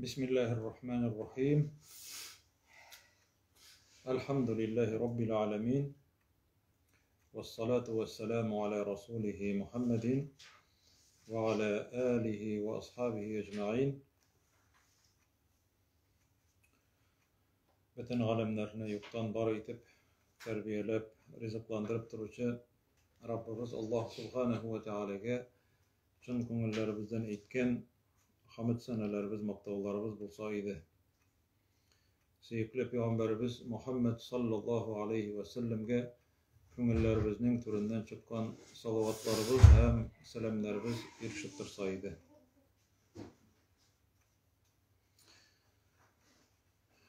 Бисмиллаһир Рахманир Рахим. Әлхәмдүлиллаһи Раббил аламин. Вассалату вассаламу аля расулихи Мухаммадин ва аля алихи ва асхабихи әҗмәгыйн. Бөтен галәмнәрне юктан бар итеп, тәрбияләп, ризыкландырып торучы Раббыбыз Аллаһ Субханаһу ва Тәгаләгә чын күңелләребездән әйткән хәмд сәнәләребез, мактауларыбыз булса иде. Сөекле пәйгамбәребез Мухаммад саллаллаһу алейхи ва сәлләмгә күңелләребезнең түреннән чыккан салаватларыбыз һәм сәламнәребез ирешеп торса иде.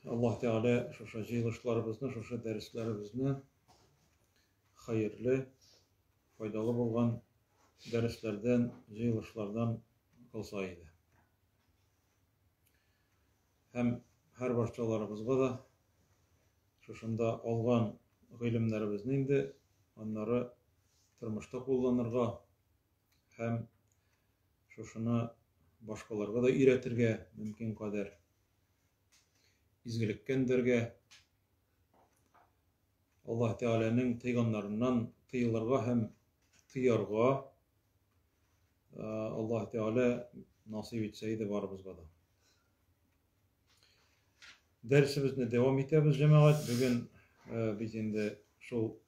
Аллаһ Тәгалә шушы җыелышларыбызны, шушы дәресләребезне хәерле, файдалы булган дәресләрдән, җыелышлардан кылса иде. Һәм һәр барчаларыбызга да шушында алган гыйлемнәребезне инде аннары тормышта кулланырга һәм шушыны башкаларга да өйрәтергә мөмкин кадәр изгелеккә өндәргә, Аллаһ Тәгаләнең тыйганнарыннан тыелырга һәм тыярга Аллаһ Тәгалә насыйп итсә иде барыбызга да. Дәресебезне дәвам итәбез, җәмәгать. Бүген без инде шул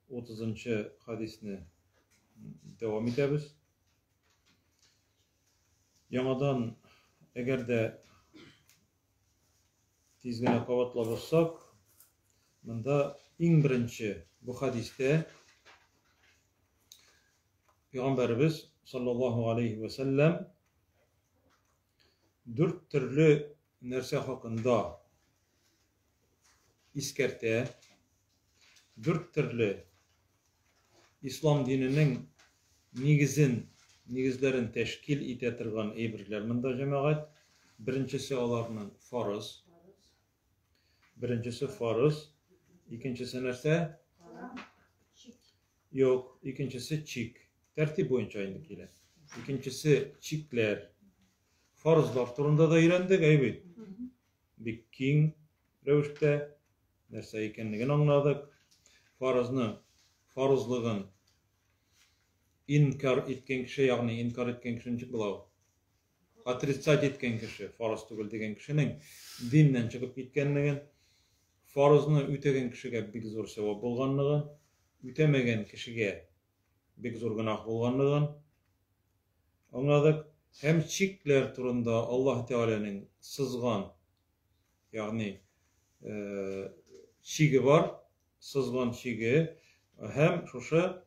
30 хадисне дәвам итәбез. Яңадан, әгәр дә тиз генә кабатлап узсак, монда иң беренче бу хадистә Пәйгамбәребез саллаллаһу алейхи ва сәлләм дүрт төрле нәрсә хакында искәртә, дүрт төрле ислам диненең нигезен, нигезләрен тәшкил итә торган әйберләр монда, җәмәгать. Беренчесе аларның фарыз. Беренчесе фарыз. Икенчесе нәрсә? Юк, икенчесе чик. Тәртип буенча инде килә. Икенчесе чикләр. Фарызлар турында да өйрәндек, әй бит. Бик киң рәвештә нәрсә икәнлеген аңладык. Фарызны, фарызлыгын инкар иткән кеше, ягъни инкар иткән кеше ничек була ул? Отрицать иткән кеше, фарыз түгел дигән кешенең диннән чыгып киткәнлеген, фарызны үтәгән кешегә бик зур савап булганлыгын, үтәмәгән кешегә бик зур гөнаһ булганлыгын аңладык. Һәм чикләр турында Аллаһ Тәгаләнең сызган, ягъни чиге бар, сызган чиге һәм шушы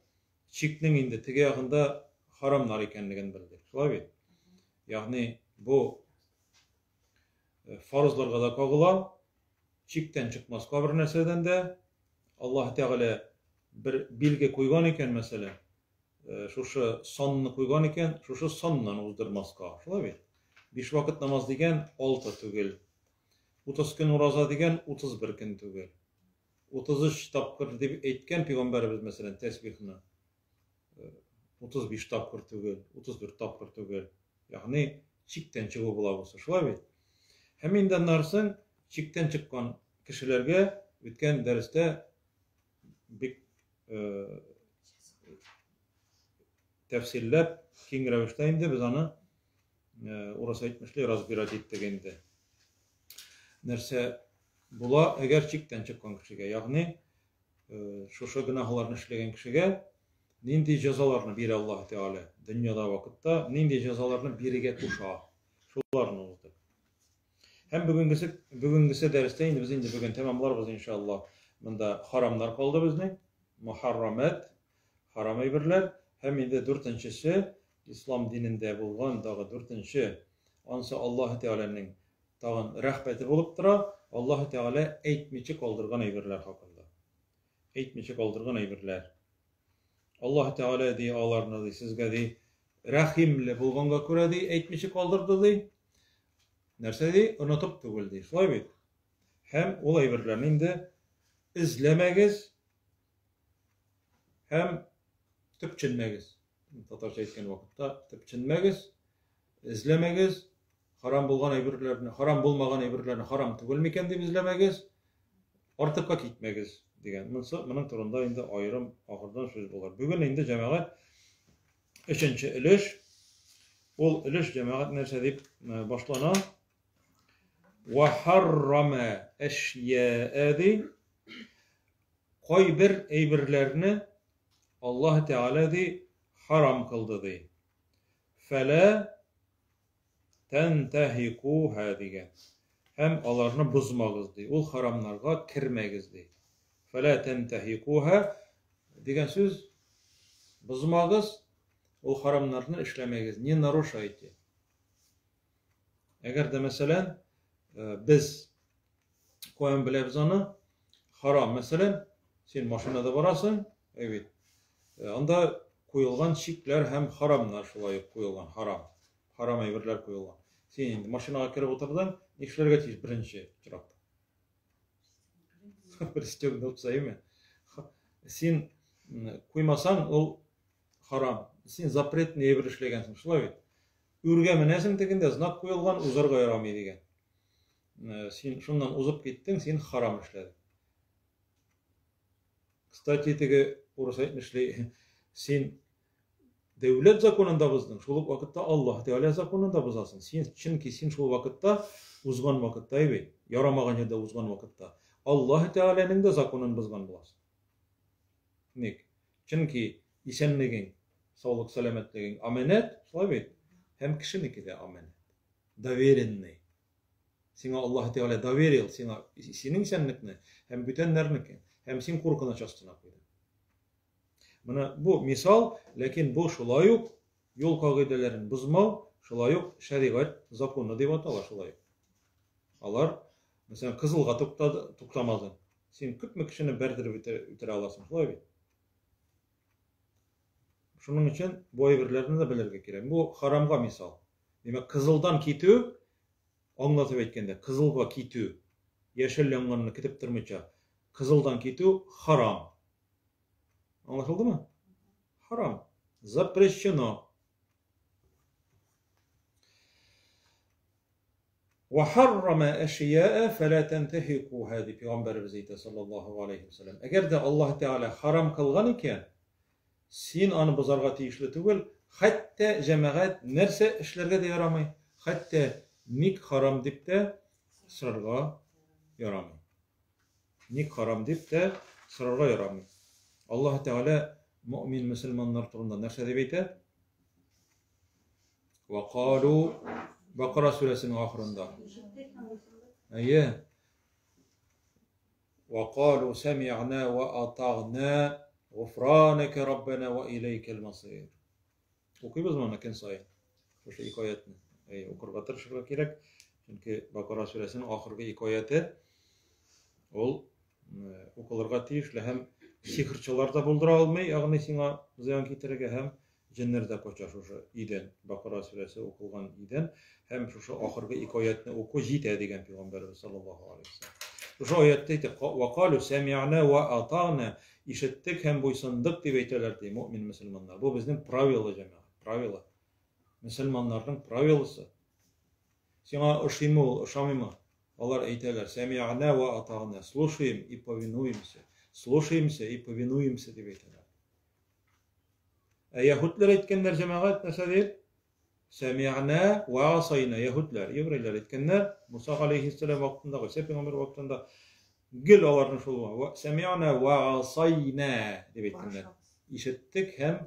чикнең инде теге ягында харамнар икәнлеген белдек. Шулай бит? Ягъни бу фарызларга да кагыла, чиктән чыкмаска бер нәрсәдән дә. Аллаһ Тәгалә бер билге куйган икән, мәсәлән, шушы санны куйган икән, шушы саннан уздырмаска. Шулай бит? Биш вакыт намаз дигән 6 түгел. 30 көн ураза дигән 31 көн түгел. 33 тапкыр дип әйткән пәйгамбәребез, мәсәлән, тәсбихны 35 тапкыр түгел, 34 тапкыр түгел. Ягъни чиктән чыгу була бусы, шулай бит? Һәм инде аннан соң чиктән чыккан кешеләргә үткән дәрестә бик тәфсилләп, киң рәвештә инде без аны урыс әйтмешли разбирать иттек инде. Нәрсә була, әгәр чиктән чыккан кешегә, ягъни шушы гөнаһларны эшләгән кешегә нинди җәзаларны бирә Аллаһ Тәгалә дөньяда вакытта, нинди җәзаларны бирергә куша, шуларны уздык. Һәм бүгенгесе бүгенгесе дәрестә инде без инде бүген тәмамларбыз иншаллаһ. Монда харамнар калды безнең, мухаррамат, харам әйберләр һәм инде дүртенчесе ислам динендә булган тагы дүртенче, ансы Аллаһ Тәгаләнең тагын рәхмәте булып тора, Аллаһ Тәгалә әйтмичә калдырган әйберләр хакында. Әйтмичә калдырган әйберләр. Аллаһ Тәгалә ди аларны ди сезгә ди рәхимле булганга күрә ди әйтмичә калдырды ди. Нәрсә ди? Онытып түгел ди. Шулай бит? Һәм ул әйберләрне инде эзләмәгез һәм төпченмәгез. Татарча әйткән вакытта төпченмәгез, эзләмәгез. Харам булган әйберләрне, харам булмаган әйберләрне харам түгел микән дип эзләмәгез, артыкка китмәгез дигән. Монсы, моның турында инде аерым ахырдан сүз булыр. Бүген инде җәмәгать өченче өлеш. Ул өлеш җәмәгать нәрсә дип башлана? Ва харрама әшьяә ди. Кайбер әйберләрне Аллаһ Тәгалә ди харам кылды ди. Фәлә тәнтәһикуһа дигән. Һәм аларны бозмагыз ди. Ул харамнарга кермәгез ди. Фәлә тәнтәһикуһа дигән сүз бозмагыз, ул харамнарны эшләмәгез, не нарушайте. Әгәр дә мәсәлән, без каян беләбез аны? Харам, мәсәлән, син машинада барасың, әй бит. Анда куелган чикләр һәм харамнар шулай ук куелган, харам. Харам әйберләр куелган. Син инде машинага кереп утырдың, нишләргә тиеш беренче очракта? Пристегнуться, әйме? Син куймасаң, ул харам. Син запретный әйбер эшләгәнсең, шулай бит? Үргә менәсең тегендә, знак куелган, узарга ярамый дигән. Син шуннан узып киттең, син харам эшләдең. Кстати, теге урыс әйтмешли, син дәүләт законын да боздың, шул ук вакытта Аллаһ Тәгалә законын да бозасың. Син, чөнки син шул вакытта узган вакытта бит, ярамаган җирдә узган вакытта Аллаһ Тәгаләнең дә законын бозган буласың. Ник? Чөнки исәнлегең, саулык, сәламәтлегең амәнәт, шулай бит? Һәм кешенеке дә амәнәт. Доверенный. Сиңа Аллаһ Тәгалә доверил, сиңа синең исәнлекне һәм бүтәннәрнеке. Һәм син куркыныч астына куйдың. Менә бу мисал, ләкин бу шулай ук юл кагыйдәләрен бозмау, шулай ук шәригать законы дип атала шулай ук. Алар, мәсәлән, кызылга туктады, туктамадың. Син күпме кешене бәрдереп үтерә аласың, шулай бит? Шуның өчен бу әйберләрне дә белергә кирәк. Бу харамга мисал. Димәк, кызылдан китү, аңлатып әйткәндә, кызылга китү, яшел янганны көтеп тормыйча, кызылдан китү харам. Аңлашылдымы? Харам. Запрещено. Ва харрама әшияә фәлә тәнтәһикуһа дип пәйгамбәребез әйтә саллаллаһу алейһи ва сәлләм. Әгәр дә Аллаһ Тәгалә харам кылган икән, син аны бозарга тиешле түгел, хәтта җәмәгать нәрсә эшләргә дә ярамый, хәтта ник харам дип тә сорарга ярамый. Ник харам дип тә сорарга ярамый. Аллаһ Тәгалә мөэмин мөселманнар турында нәрсә дип әйтә? Ва калу Бакара сүрәсенең ахырында. Әйе. Ва калу сәми'на ва атагна гуфранака раббана ва иләйкәл масир. Укыйбыз моны көн саен. Шушы ике аятны. Әйе, укырга тырышырга кирәк. Чөнки Бакара сүрәсенең ахыргы ике аяты ул укылырга тиешле һәм сихерчылар да булдыра алмый, ягъни сиңа зыян китерергә һәм Җеннәр дә кача шушы өйдән, Бакара сүрәсе укылган өйдән һәм шушы ахыргы ике аятны уку җитә дигән пәйгамбәребез саллаллаһу алейһи ва сәлләм. Шушы аятта әйтә, ва калу сәми'на ва атa'на, ишеттек һәм буйсындык дип әйтәләр ди мөэмин мөселманнар. Бу безнең правило, җәмәгать, правило. Мөселманнарның правилосы. Сиңа ошыймы ул, ошамыймы? Алар әйтәләр, сәми'на ва атa'на, слушаем и повинуемся, слушаемся и повинуемся дип әйтәләр. Ә яһүдләр әйткәннәр, җәмәгать, нәрсә дип? Сәми'на ва асайна. Яһүдләр, еврейлар әйткәннәр, Муса алейһиссәлам вакытында, Гайсә пәйгамбәр вакытында гел аларның шул сәми'на ва асайна дип әйткәннәр. Ишеттек һәм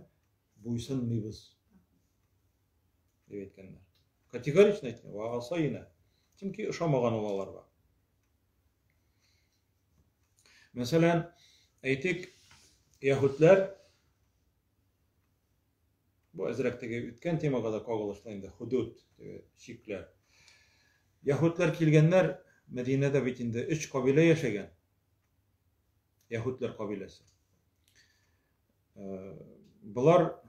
буйсынмыйбыз дип әйткәннәр. Категорично әйткән, ва асайна. Чөнки ошамаган ул аларга. Мәсәлән, әйтик, яһүдләр бу әзрәк теге үткән темага да кагылышлы инде, худуд, теге чикләр. Яһүдләр килгәннәр, Мәдинәдә бит инде өч кабилә яшәгән. Яһүдләр кабиләсе. Э, болар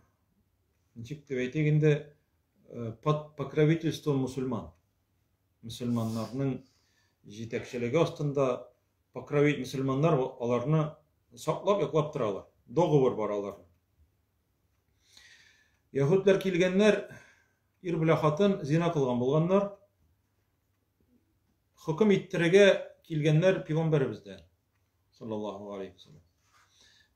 ничек дип әйтик инде, э, под покровительством мусульман. Мөселманнарның җитәкчелеге астында покровить мөселманнар аларны саклап яклап торалар. Договор бар аларның. Яһүдләр килгәннәр, ир белән хатын зина кылган булганнар. Хөкем иттерергә килгәннәр пәйгамбәребездән. Саллаллаһу алейхи вәсәлләм.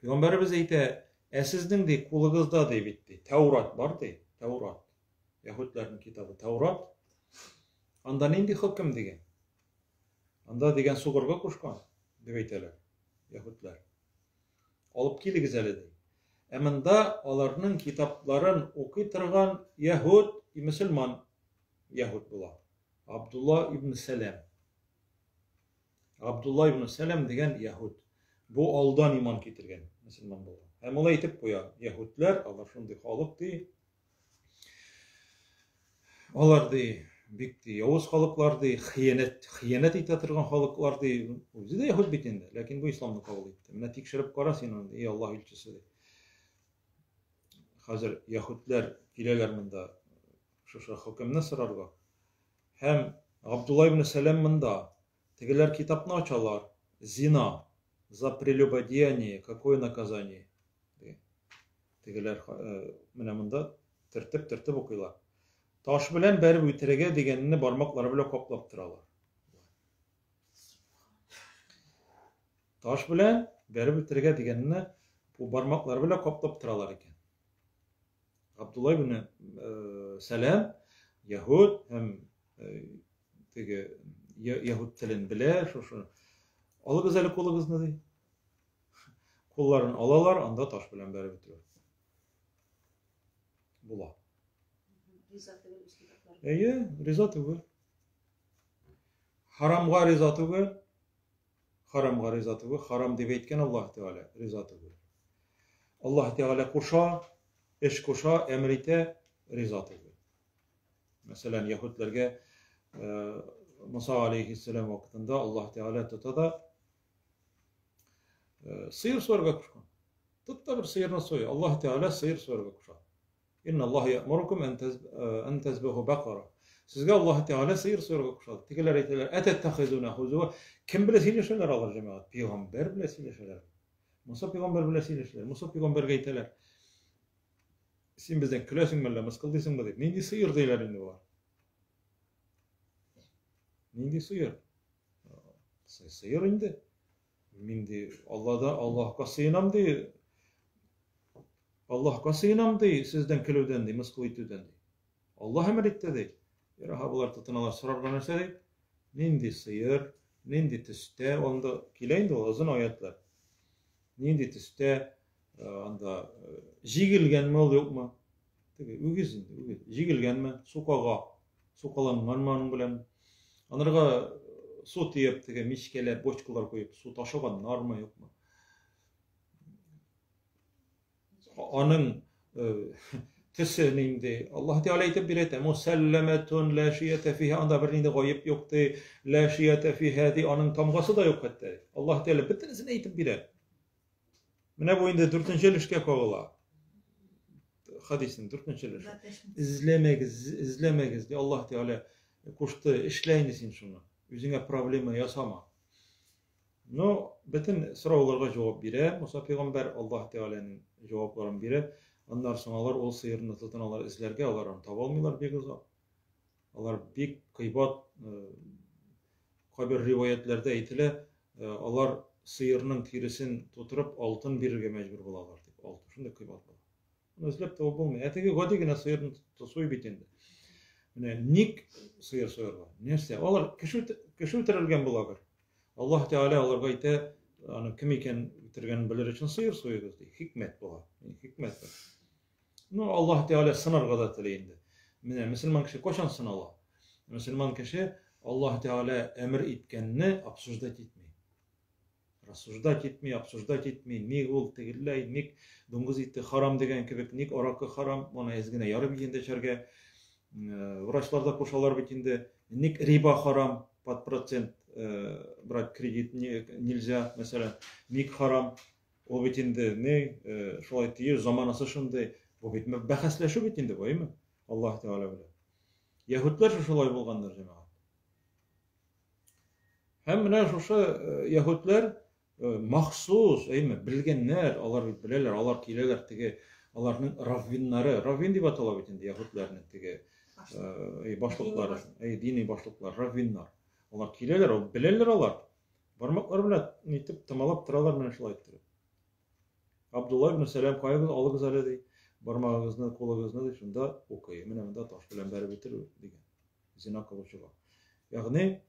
Пәйгамбәребез әйтә, ә сезнең ди кулыгызда ди бит ди, Тәурат бар ди, Тәурат. Яһүдләрнең китабы Тәурат. Анда нинди хөкем дигән? Анда дигән сугырга кушкан, дип әйтәләр яһүдләр. Алып килегез әле ди. Ә монда аларның китапларын укый торган яһүд и мөселман яһүд була. Абдулла ибн Сәлам. Абдулла ибн Сәлам дигән яһүд. Бу алдан иман китергән мөселман булган. Һәм ул әйтеп куя, яһүдләр, алар шундый халык ди, Алар ди, бик ди, явыз халыклар ди, хыянәт, хыянәт итә торган халыклар ди. Үзе дә яһүд бит инде, ләкин бу исламны кабул итте. Менә тикшереп кара син аны, эй Аллаһ илчесе ди. Хәзер яһүдләр киләләр монда шушы хөкемне сорарга. Һәм Габдулла ибн Сәлам монда. Тегеләр китапны ачалар. Зина за прелюбодеяние какое наказание? Тегеләр менә монда төртеп-төртеп укыйлар. Таш белән бәреп үтерергә дигәнне бармаклары белән каплап торалар. Таш белән бәреп үтерергә дигәнне бу бармаклары белән каплап торалар икән. Габдулла ибн Сәлам яһүд һәм теге яһүд телен белә, шушы. Алыгыз әле кулыгызны ди. Кулларын алалар, анда таш белән бәреп үтерә. Була. Риза түгел үз китаплары. Әйе, риза түгел. Харамга риза түгел. Харамга риза түгел. Харам дип әйткән Аллаһ Тәгалә, риза түгел. Аллаһ Тәгалә куша, эш куша, әмер итә, риза түгел. Мәсәлән, яһүдләргә Муса алейхиссәлам вакытында Аллаһ Тәгалә тота да сыер суярга кушкан. Тот та бер сыерны суй. Аллаһ Тәгалә сыер суярга куша. Инна Аллаһ я'мурукум ан тазбаху бакара. Сезгә Аллаһ Тәгалә сыер суярга куша. Тегеләр әйтәләр, әтәттахизуна хузуа. Кем белән сөйләшәләр алар җәмәгать? Пәйгамбәр белән сөйләшәләр. Муса пәйгамбәр белән сөйләшәләр. Муса пәйгамбәргә әйтәләр. Син бездән көләсеңме әллә, мыскылдыйсыңмы дип. Нинди сыер диләр инде болар? Нинди сыер? Сыер инде. Мин ди, Аллада, Аллаһка сыенам ди. Аллаһка сыенам ди, сездән көлүдән ди, мыскыл итүдән ди. Аллаһ әмер итте ди. Яраһа болар тотыналар сорарга нәрсә ди? Нинди сыер, нинди төстә, анда килә инде ул озын аятлар. Нинди төстә, анда җигелгәнме ул юкмы? Теге үгез инде, үгез. Җигелгәнме, сукага, сукаланганмы аның белән? Анарга су тиеп, теге мичкәләр, бочкалар куеп, су ташыганнармы, юкмы? Аның төсе нинди? Аллаһ Тәгалә әйтеп бирә, мусалламатун ла шията фиһа, анда бернинди гаеп юк ди, ла шията фиһа ди, аның тамгасы да юк хәтта. Аллаһ Тәгалә бөтенесен әйтеп бирә. Менә бу инде дүртенче өлешкә кагыла. Хадиснең дүртенче өлеше. Эзләмәгез, эзләмәгез, ди Аллаһ Тәгалә кушты, эшлә инде син шуны. Үзеңә проблема ясама. Но бөтен сорауларга җавап бирә Муса пәйгамбәр, Аллаһ Тәгаләнең җавапларын бирә. Аннан соң алар ул сыерны тотыналар эзләргә, алар аны таба алмыйлар бик озак. Алар бик кыйбат, кайбер риваятләрдә әйтелә, алар сыерның тиресен тутырып алтын бирергә мәҗбүр булалар дип. Алтын шундый кыйбат була. Моны эзләп табып булмый. Ә теге гади генә сыерны суй бит инде. Менә ник сыер суярга? Нәрсә? Алар кеше кеше үтерелгән була бер. Аллаһ Тәгалә аларга әйтә, аны кем икән үтергәнен белер өчен сыер суегыз ди. Хикмәт була. Хикмәт бар. Ну, Аллаһ Тәгалә сынарга да тели инде. Менә мөселман кеше кайчан сынала? Мөселман кеше Аллаһ Тәгалә әмер иткәнне обсуждать итми. Рассуждать итми, обсуждать итми. Ник ул тегеләй, ник дуңгыз ите харам дигән кебек, ник аракы харам, моны әз генә ярый бит инде эчәргә. Врачлар да кушалар бит инде. Ник риба харам, под процент брать кредит нельзя, мәсәлән, ник харам? Ул бит инде ни, шулай тиеш, заманасы шундый. Бу бит бәхәсләшү бит инде бу, әйме? Аллаһ Тәгалә белән. Яһүдләр шушылай булганнар, җәмәгать. Һәм менә шушы яһүдләр махсус, әйме, белгәннәр, алар бит беләләр, алар киләләр теге аларның раввиннары, раввин дип атала бит инде яһүдләрнең теге башлыклары, әй, дини башлыклар, раввиннар. Алар киләләр, ул беләләр алар. Бармаклар белән нитеп томалап торалар менә шулай иттереп. Абдулла ибн Сәлам каегыз алыгыз әле ди. Бармагыгызны, кулыгызны ди, шунда укый. Менә монда таш белән бәреп үтерү дигән. Зина кылучыга. Ягъни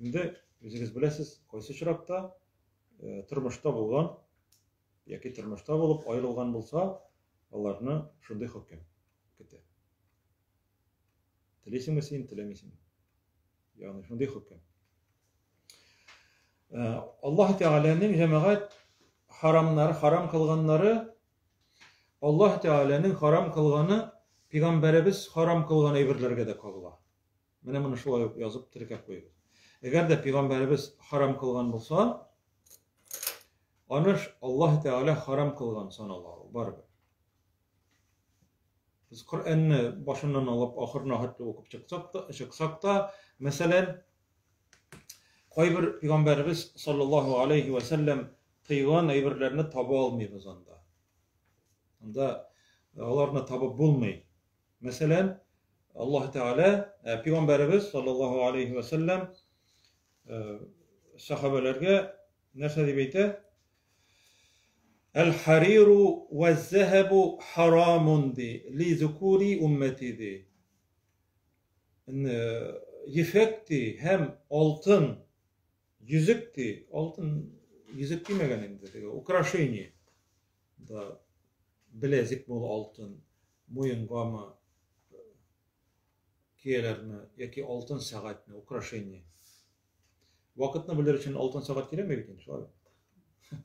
инде үзегез беләсез, кайсы очракта э, тормышта булган яки тормышта булып аерылган булса, аларны шундый хөкем көтә. Телисеңме син, теләмисеңме? Ягъни шундый хөкем. Э, Аллаһ Тәгаләнең җәмәгать харамнары, харам кылганнары Аллаһ Тәгаләнең харам кылганы пәйгамбәребез харам кылган әйберләргә дә кагыла. Менә моны шулай ук язып теркәп куегыз. Әгәр дә пәйгамбәребез харам кылган булса, аны Аллаһ Тәгалә харам кылган санала ул барыбер. Без Коръәнне башыннан алып ахырына хәтле укып чыксак та, чыксак та, мәсәлән, кайбер пәйгамбәребез саллаллаһу алейхи ва сәлләм тыйган әйберләрне таба алмыйбыз анда. Анда аларны табып булмый. Мәсәлән, Аллаһ Тәгалә э, пәйгамбәребез саллаллаһу алейхи ва сәлләм э, сахабәләргә нәрсә дип әйтә? Әл-хариру вәз-зәһәбу харамун ди, ли зукури уммәти ди. Ефәк ди һәм алтын йөзек ди, алтын йөзек димәгән инде, теге украшение. Да беләзек бул алтын, муенгамы кияләрме яки алтын сәгатьне, украшение. Вакытны белер өчен алтын сәгать кирәкме бит инде, шулай бит?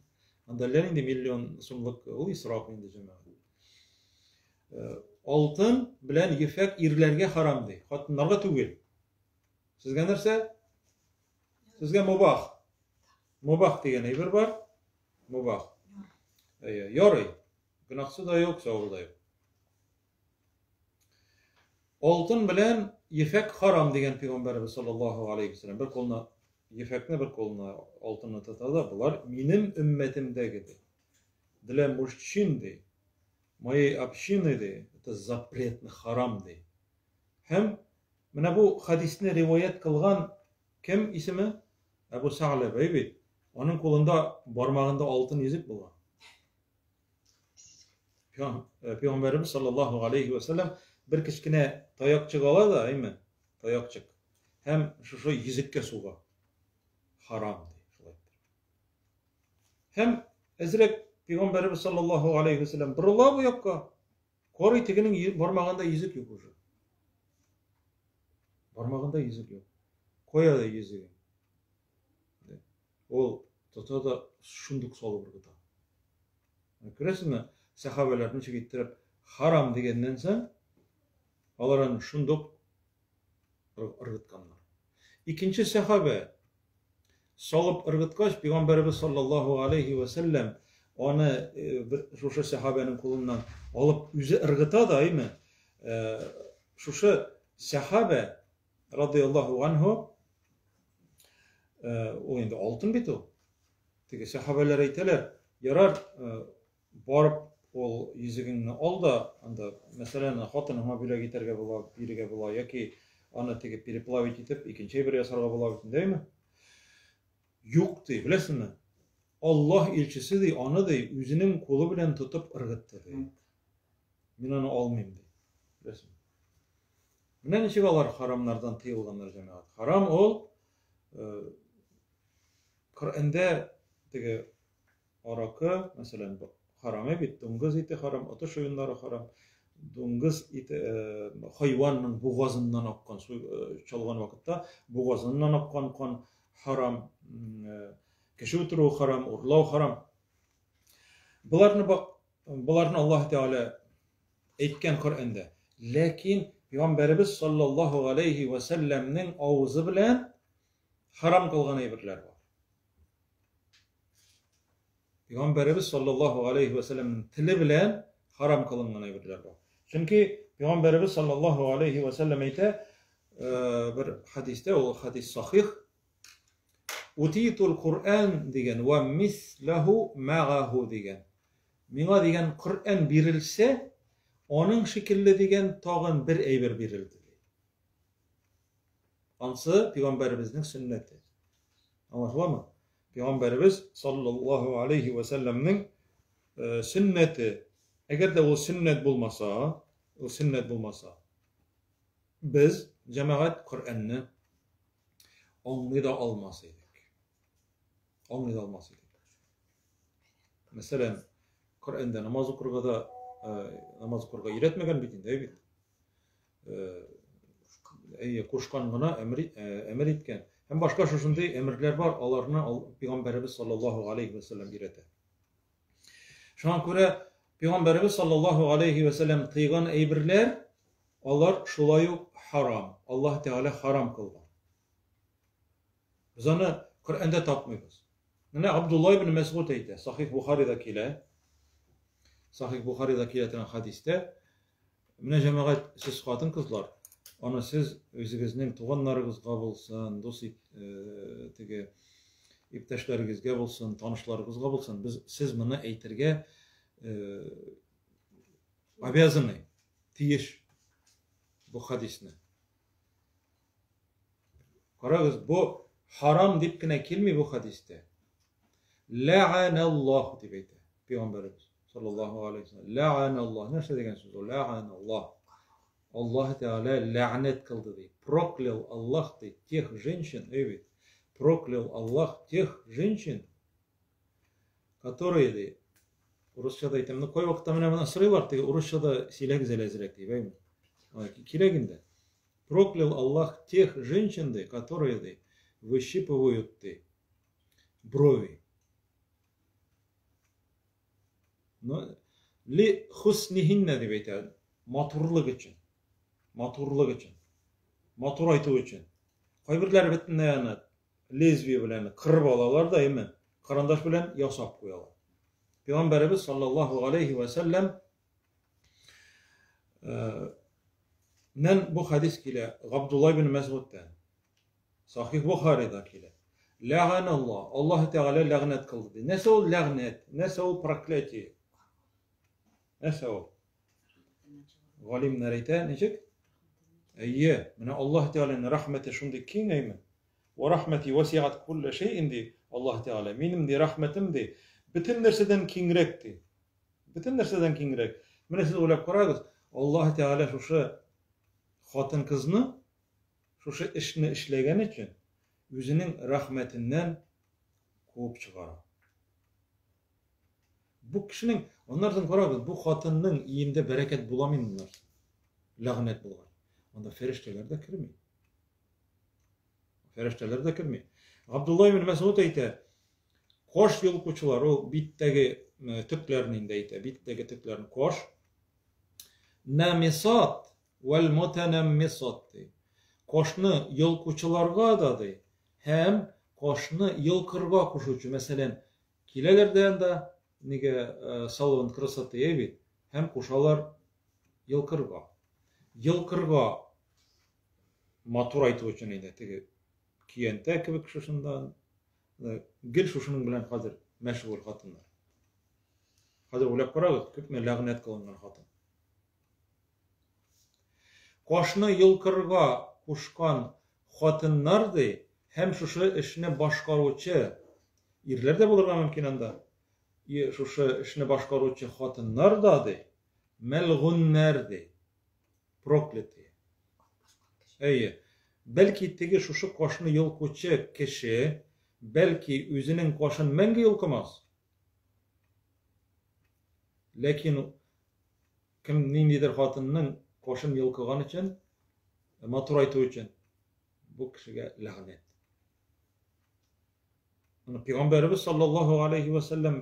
Анда әллә нинди миллион сумлык ул исраф инде җәмәгать. Э, алтын белән ефәк ирләргә харам ди, хатыннарга түгел. Сезгә нәрсә? Сезгә мубах. Мубах дигән әйбер бар. Мубах. Әйе, ярый. Гөнаһсы да юк, савабы да юк. Алтын белән ефәк харам дигән пәйгамбәребез саллаллаһу алейхи вәсәлләм. Бер кулына ефәкне, бер кулына алтынны тота да, болар минем өммәтемдәге ди. Для мужчин ди, моей общины ди, это запретный харам ди. Һәм менә бу хадисне риваять кылган кем исеме? Әбу Сәгъләбә бит. Аның кулында бармагында алтын йөзек булган. Э, Пәйгамбәребез саллаллаһу алейхи ва саллям бер кечкенә таякчык ала да, әйме? Таякчык. Һәм шушы йөзеккә суга. Харам ди, шулай итеп. Һәм әзрәк Пәйгамбәребез саллаллаһу алейхи ва саллям борыла бу якка. Карый тегенең бармагында йөзек юк уже. Бармагында йөзек юк. Кая да йөзеге? Ул тота да шундук салып ыргыта. Күрәсезме, сәхабәләр ничек иттереп харам дигәннән соң, алар аны шундук ыргытканнар. Икенче сәхабә салып ыргыткач, пәйгамбәребез саллаллаһу алейхи ва сәлләм аны э, бер шушы сәхабәнең кулыннан алып үзе ыргыта да, әйме? Э, шушы сәхабә радияллаһу анһу э, ул инде алтын бит ул. Теге сәхабәләр әйтәләр, ярар, э, барып ул йөзегеңне ал да, анда, мәсәлән, хатыныңа бүләк итәргә була, бирергә була, яки аны теге переплавить итеп, икенче әйбер ясарга була бит инде, әйме? Юк ди, беләсеңме? Аллаһ илчесе ди, аны ди, үзенең кулы белән тотып ыргытты ди. Мин аны алмыйм ди. Беләсеңме? Менә ничек алар харамнардан тыелганнар, җәмәгать. Харам ул э, Коръәндә теге аракы, мәсәлән, харам бит, дуңгыз ите харам, отыш уеннары харам, дуңгыз ите э, хайванның бугазыннан аккан су э, чалган вакытта бугазыннан аккан кан харам, э, кеше үтерү харам, урлау харам. Боларны боларны Аллаһ Тәгалә әйткән Коръәндә. Ләкин Пәйгамбәребез саллаллаһу алейхи ва сәлләмнең авызы белән харам кылган әйберләр бар. Пәйгамбәребез саллаллаһу алейхи ва сәлләмнең теле белән харам кылынган әйберләр бар. Чөнки Пәйгамбәребез саллаллаһу алейхи ва сәлләм әйтә, э, бер хадистә, ул хадис сахих, Утитул Коръән дигән ва мислаху мәгаху дигән. Миңа дигән Коръән бирелсә, аның шикелле дигән тагын бер әйбер бирелде. Ансы пәйгамбәребезнең сөннәте. Аңлашыламы? Пәйгамбәребез саллаллаһу алейхи ва сәлләмнең сөннәте. Әгәр дә ул сөннәт булмаса, ул сөннәт булмаса, без җәмәгать Коръәнне аңлый да алмас идек. Аңлый да алмас идек. Мәсәлән, Коръәндә намаз укырга да намаз укырга өйрәтмәгән бит инде, бит. Әйе, кушкан гына, әмер, әмер иткән. Һәм башка шушындый әмерләр бар, аларны Пәйгамбәребез саллаллаһу алейхи ва сәлләм өйрәтә. Шуңа күрә Пәйгамбәребез саллаллаһу алейхи ва сәлләм тыйган әйберләр, алар шулай ук харам. Аллаһ Тәгалә харам кылган. Без аны Коръәндә тапмыйбыз. Менә Абдулла ибн Мәсгуд әйтә, Сахих Бухарида килә. Сахих Бухарида килә торган хадистә. Менә җәмәгать, сез хатын-кызлар, аны сез үзегезнең туганнарыгызга булсын, дус теге иптәшләрегезгә булсын, танышларыгызга булсын, без сез моны әйтергә обязаны, тиеш бу хадисне. Карагыз, бу харам дип кенә килми бу хадистә. Лә'аналлаһ дип әйтә пәйгамбәребез саллаллаһу алейһи ва сәлләм. Лә'аналлаһ нәрсә дигән сүз ул? Лә'аналлаһ. Аллаһ Тәгалә ләгънәт кылды ди. Проклял Аллаһ ди тех женщин, әй бит. Проклял Аллаһ тех женщин, которые ди. Урысча да әйтәм. Ну, кайвакытта менә моны сорыйлар, теге урысча да сөйләгез әле әзрәк дип, әйме? Кирәк инде. Проклял Аллах тех женщин, ди, которые ди, выщипывают ди, брови. Но ли хуснихинна дип әйтә, матурлык өчен. Матурлык өчен. Матур айту өчен. Кайберләре бөтенләй аны лезвие белән кырып алалар да, әйме, карандаш белән ясап куялар. Пәйгамбәребез саллаллаһу алейхи ва сәлләм Нән бу хәдис килә Габдулла ибн Мәсгудтән. Сахих Бухарида килә. Ләган Аллаһ, Аллаһ Тәгалә ләгънәт кылды ди. Нәрсә ул ләгънәт? Нәрсә ул проклятие? Нәрсә ул? Галимнәр әйтә, ничек? Әйе, менә Аллаһ Тәгаләнең рәхмәте шундый киң әйме. Ва рахмати васиат кулла шәйин ди Аллаһ Тәгалә. Минем ди рәхмәтем ди бөтен нәрсәдән киңрәк ди. Бөтен нәрсәдән киңрәк. Менә сез уйлап карагыз, Аллаһ Тәгалә шушы хатын-кызны шушы эшне эшләгән өчен үзенең рәхмәтеннән куып чыгара. Бу кешенең, аннан соң карагыз, бу хатынның өендә бәрәкәт буламы инде моннан? Ләгънәт булган. Анда фәрештәләр дә керми. Фәрештәләр дә керми. Габдулла ибн Мәсгуд әйтә, кош йолкучылар, ул биттәге төкләрне инде әйтә, биттәге төкләрне кош. Намисат вәл мутанаммисат ди. Кошны йолкучыларга да ди, һәм кошны йолкырга кушучы, мәсәлән, киләләр дә анда, нигә салон красоты бит, һәм кушалар йолкырга. Йолкырга матур айту өчен инде теге көянтә кебек шушында гел шушының белән хәзер мәшгуль хатыннар. Хәзер уйлап карагыз, күпме ләгънәт кылынган хатын. Кашны йолкырга кушкан хатыннар ди, һәм шушы эшне башкаручы ирләр дә булырга мөмкин анда. И шушы эшне башкаручы хатыннар да ди, мәлгуннәр ди. Проклятые. Әйе. Бәлки теге шушы кашны йолкучы кеше, бәлки үзенең кашын мәңге йолкымас. Ләкин кем ниндидер хатынның кашын йолкыган өчен, матурайту өчен, бу кешегә ләгънәт. Моны Пәйгамбәребез саллаллаһу алейхи ва сәлләм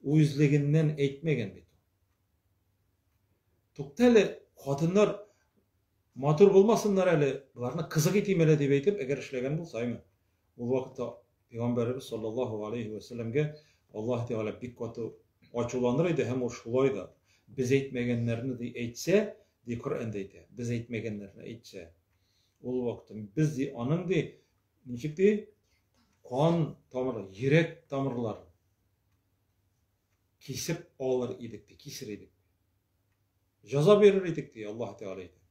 үзлегеннән әйтмәгән бит. Тукта әле, хатыннар матур булмасыннар әле, боларны кызык итим әле дип әйтеп, әгәр эшләгән булса, әйме. Ул вакытта Пәйгамбәребез саллаллаһу алейхи ва сәлләмгә Аллаһ Тәгалә бик каты ачуланыр иде һәм ул шулай да без әйтмәгәннәрне ди әйтсә, ди Коръәндә әйтә, без әйтмәгәннәрне әйтсә, ул вакытта без ди аның ди ничек ди кан тамыры, йөрәк тамырлары кисеп алыр идек ди, кисер идек. Җаза бирер идек ди, Аллаһ Тәгалә әйтә.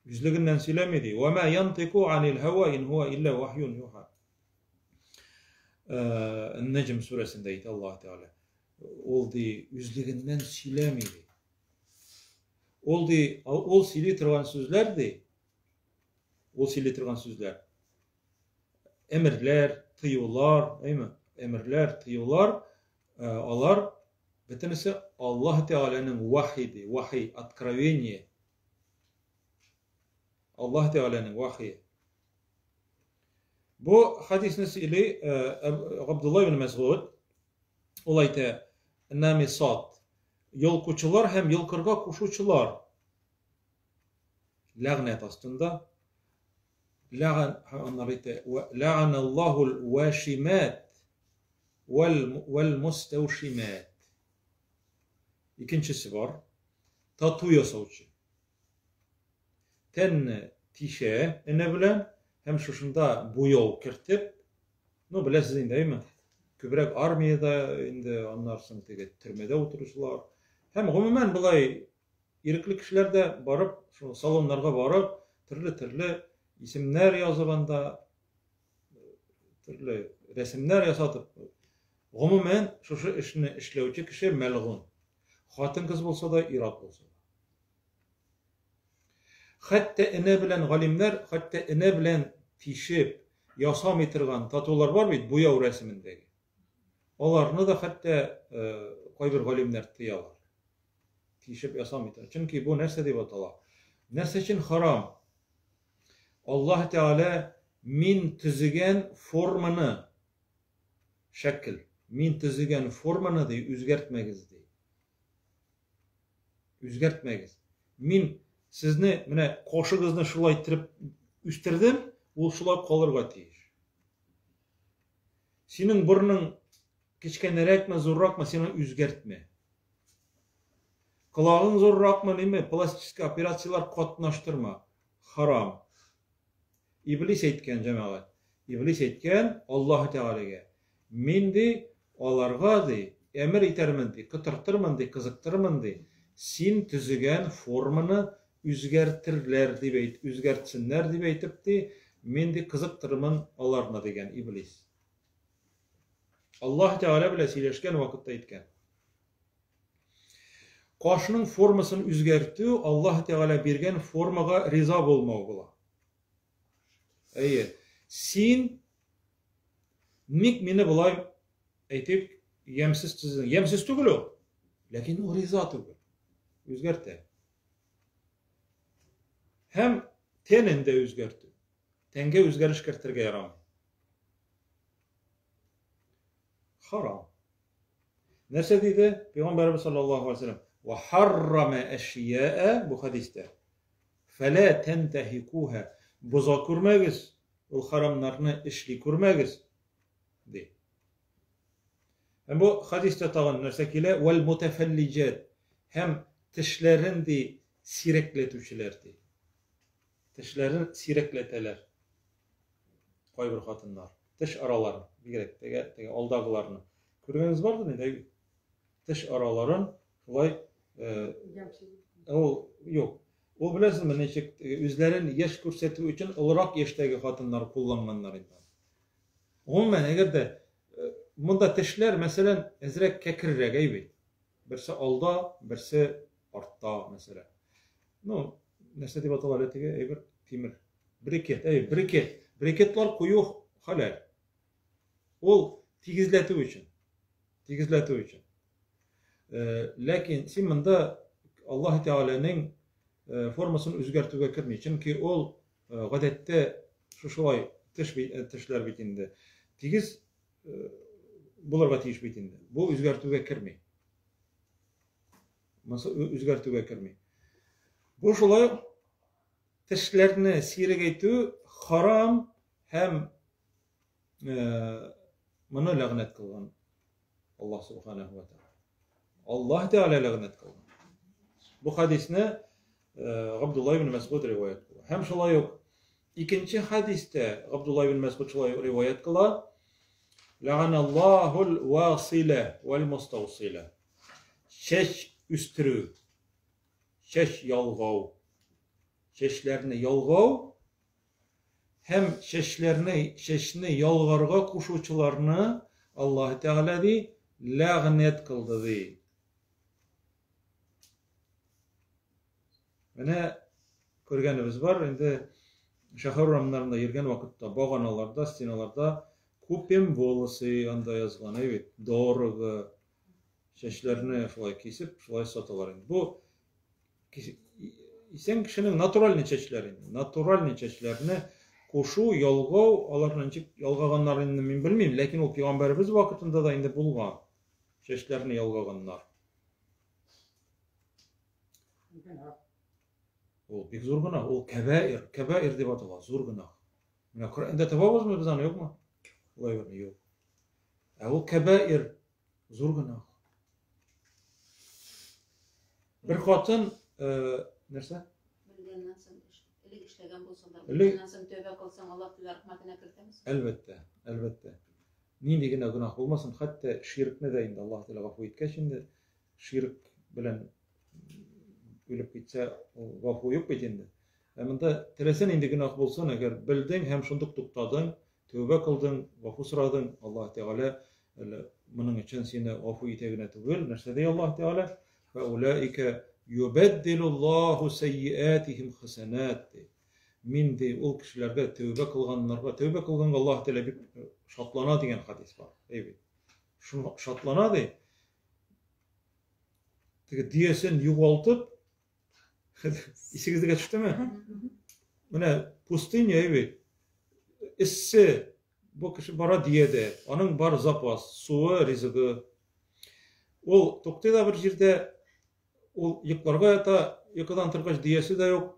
Үзлегеннән сөйләми ди. Ва ма янтыку анил һава ин хуа илля вахьюн юха. Нәҗм сүрәсендә әйтә Аллаһ Тәгалә. Ул ди үзлегеннән сөйләми ди. Ул ди, ул сөйли торган сүзләр ди. Ул сөйли торган сүзләр. Әмерләр, тыюлар, әйме? Әмерләр, тыюлар, алар бөтенесе Аллаһ Тәгаләнең вахи ди, вахи, откровение. Аллаһ Тәгаләнең вахие. Бу хадисне сөйли Габдулла ибн Мәсгуд. Ул әйтә, Намисат, йолкучылар һәм йолкырга кушучылар ләгънәт астында. Ләгън аннары әйтә, ләгъналлаһул вашимат вәл мустәүшимат. Икенчесе бар. Тату ясаучы. Тәнне тишә энә белән һәм шушында буяу кертеп, ну, беләсез инде, әйме? Күбрәк армиядә инде, аннан соң теге төрмәдә утыручылар. Һәм гомумән болай ирекле кешеләр дә барып, шул салоннарга барып, төрле-төрле исемнәр язып анда, төрле рәсемнәр ясатып, гомумән шушы эшне эшләүче кеше мәлгун. Хатын-кыз булса да, ир-ат булса да. Хәтта энә белән галимнәр, хәтта энә белән тишеп ясамый торган татулар бар бит, буяу рәсемендәге. Аларны да хәтта кайбер галимнәр тыялар. Тишеп ясамый торган. Чөнки бу нәрсә дип атала? Нәрсә өчен харам? Аллаһ Тәгалә мин төзегән форманы, шәкел, мин төзегән форманы ди, үзгәртмәгез ди. Үзгәртмәгез. Мин сезне менә кошыгызны шулай иттереп үстердем, ул шулай калырга тиеш. Синең борның кечкенәрәкме, зурракмы, син аны үзгәртмә. Колагың зурракмы, ниме, пластический операцияләр катнаштырма. Харам. Иблис әйткән, җәмәгать. Иблис әйткән Аллаһы Тәгаләгә, Мин, ди, аларга, ди, әмер итәрмен, ди, котыртырмын, ди, кызыктырырмын, ди, син төзегән форманы үзгәртерләр, дип әйт, үзгәртсеннәр, дип әйтеп, ди, мин, ди, кызыктырырмын аларны, дигән Иблис. Аллаһы Тәгалә белән сөйләшкән вакытта әйткән. Кашның формасын үзгәртү Аллаһ Тәгалә биргән формага риза булмау була. Әйе, син ник мине болай әйтик, ямьсез төзең? Ямьсез түгел ул, ләкин ул риза түгел. Үзгәртә. Һәм тәнен дә үзгәртү. Тәнгә үзгәреш кертергә ярамый. Харам. Нәрсә диде Пәйгамбәребез саллаллаһу алейһи вәсәлләм? Ва харрама әшияә бу хәдистә. Фәлә тәнтәһикуһа. Боза күрмәгез, ул харамнарны эшли күрмәгез, ди. Һәм бу хәдистә тагын нәрсә килә? Вәл мутафәллиҗат. Һәм тешләрен ди сирәкләтүчеләр ди. Тешләрен сирәкләтәләр. Кайбер хатыннар. Теш араларын, бигрәк теге, теге алдагыларны. Күргәнегез бардыр инде, әйе. Теш араларын шулай ул юк. Ул беләсезме, ничек үзләрен яшь күрсәтү өчен олырак яшьтәге хатыннар кулланганнар инде. Гомумән, әгәр дә монда тешләр, мәсәлән, әзрәк кәкрерәк, әй бит. Берсе алда, берсе артта, мәсәлән. Ну, нәрсә дип атала әле теге әйбер? Тимер. Брикет, әй, брикет. Брикетлар кую хәләл. Ул тигезләтү өчен. Тигезләтү өчен. Э, ләкин син монда Аллаһ Тәгаләнең э, формасын үзгәртүгә керми. Чөнки ул э, гадәттә шушылай теш тешләр бит инде. Тигез булырга тиеш бит инде. Бу үзгәртүгә керми. Монысы үзгәртүгә керми. Бу шулай тешләрне сирәгәйтү харам һәм моны ләгънәт кылган Аллаһ субханаһу ва тааля. Аллаһ Тәгалә ләгънәт кылган. Бу хадисне Габдулла ибн Мәсгуд риваять кыла. Һәм шулай ук икенче хадистә Габдулла ибн Мәсгуд шулай риваять кыла. Ләганаллаһул василя вәл мустаусиля. Чәч үстерү, чәч ялгау, Чәчләрне ялгау һәм чәчләрне чәчне ялгарга кушучыларны Аллаһ Тәгалә ди ләгънәт кылды ди. Менә күргәнебез бар, инде шәһәр урамнарында йөргән вакытта баганаларда, стеналарда купим волосы анда язган, әй бит, дорого. Чәчләрне шулай кисеп, шулай саталар инде. Бу исән кешенең натуральный чәчләре инде. Натуральный чәчләрне кушу, ялгау, аларны ничек ялгаганнар инде мин белмим, ләкин ул пәйгамбәребез вакытында да инде булган. Чәчләрне ялгаганнар. Ул бик зур гөнаһ, ул кәбәир, кәбәир дип атала, зур гөнаһ. Менә Коръәндә табабызмы без аны, юкмы? Улай берни юк. Ә ул кәбәир, зур гөнаһ. Бер хатын, нәрсә? Белгәннән соң элек эшләгән булсаң да, белгәннән соң тәүбә кылсаң, Аллаһ Тәгалә рәхмәтенә кертәме? Әлбәттә, әлбәттә. Нинди генә гөнаһ булмасын, хәтта ширкне дә инде Аллаһ Тәгалә гафу иткәч инде, ширк белән үлеп китсә, ул гафу юк бит инде. Ә монда теләсә нинди гөнаһ булсын, әгәр белдең һәм шундук туктадың, тәүбә кылдың, гафу сорадың, Аллаһ Тәгалә әле моның өчен сине гафу итә генә түгел, нәрсә ди Аллаһ Тәгалә? Фәулаика юбәддилуллаһу сәйиатихим хәсәнат ди. Мин ди ул кешеләргә тәүбә кылганнарга, тәүбә кылганга Аллаһ Тәгалә бик шатлана дигән хадис бар. Әй бит. Шатлана ди. Теге дөясен югалтып, исегезгә төштеме? Менә пустыня бит. Эссе. Бу кеше бара дөядә. Аның бар запас, суы, ризыгы. Ул туктый да бер җирдә, ул йокларга ята, йокыдан торгач дөясе дә юк,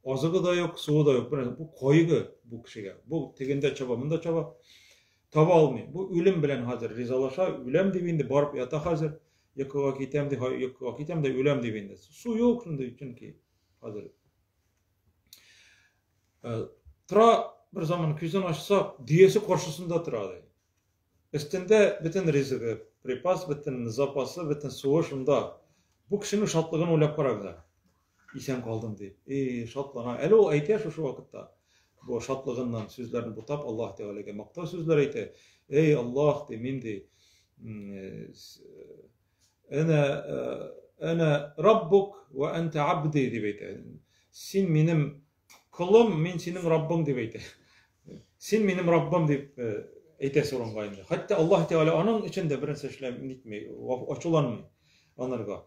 азыгы да юк, суы да юк. Менә бу кайгы бу кешегә. Бу тегендә чаба, монда чаба. Таба алмый. Бу үлем белән хәзер ризалаша, үләм дип инде барып ята хәзер. Йокыга китәм ди, йокыга китәм дә үләм дип инде. Су юк шундый, чөнки хәзер. Тора бер заман күзен ачса, дөясе каршысында тора ди. Өстендә бөтен ризыгы, припас, бөтен запасы, бөтен суы шунда. Бу кешенең шатлыгын уйлап карагыз әле. Исән калдым дип. И, шатлана. Әле ул әйтә шушы вакытта. Бу шатлыгыннан сүзләрен бутап Аллаһ Тәгаләгә мактау сүзләр әйтә. Эй, Аллаһ, ди, мин ди. Әнә әнә Раббук ва анта абди дип әйтә. Син минем колым, мин синең Раббың дип әйтә. Син минем Раббым дип әйтәсе урынга инде. Хәтта Аллаһ Тәгалә аның өчен дә бернәрсә эшләп нитми, ачуланмый анарга.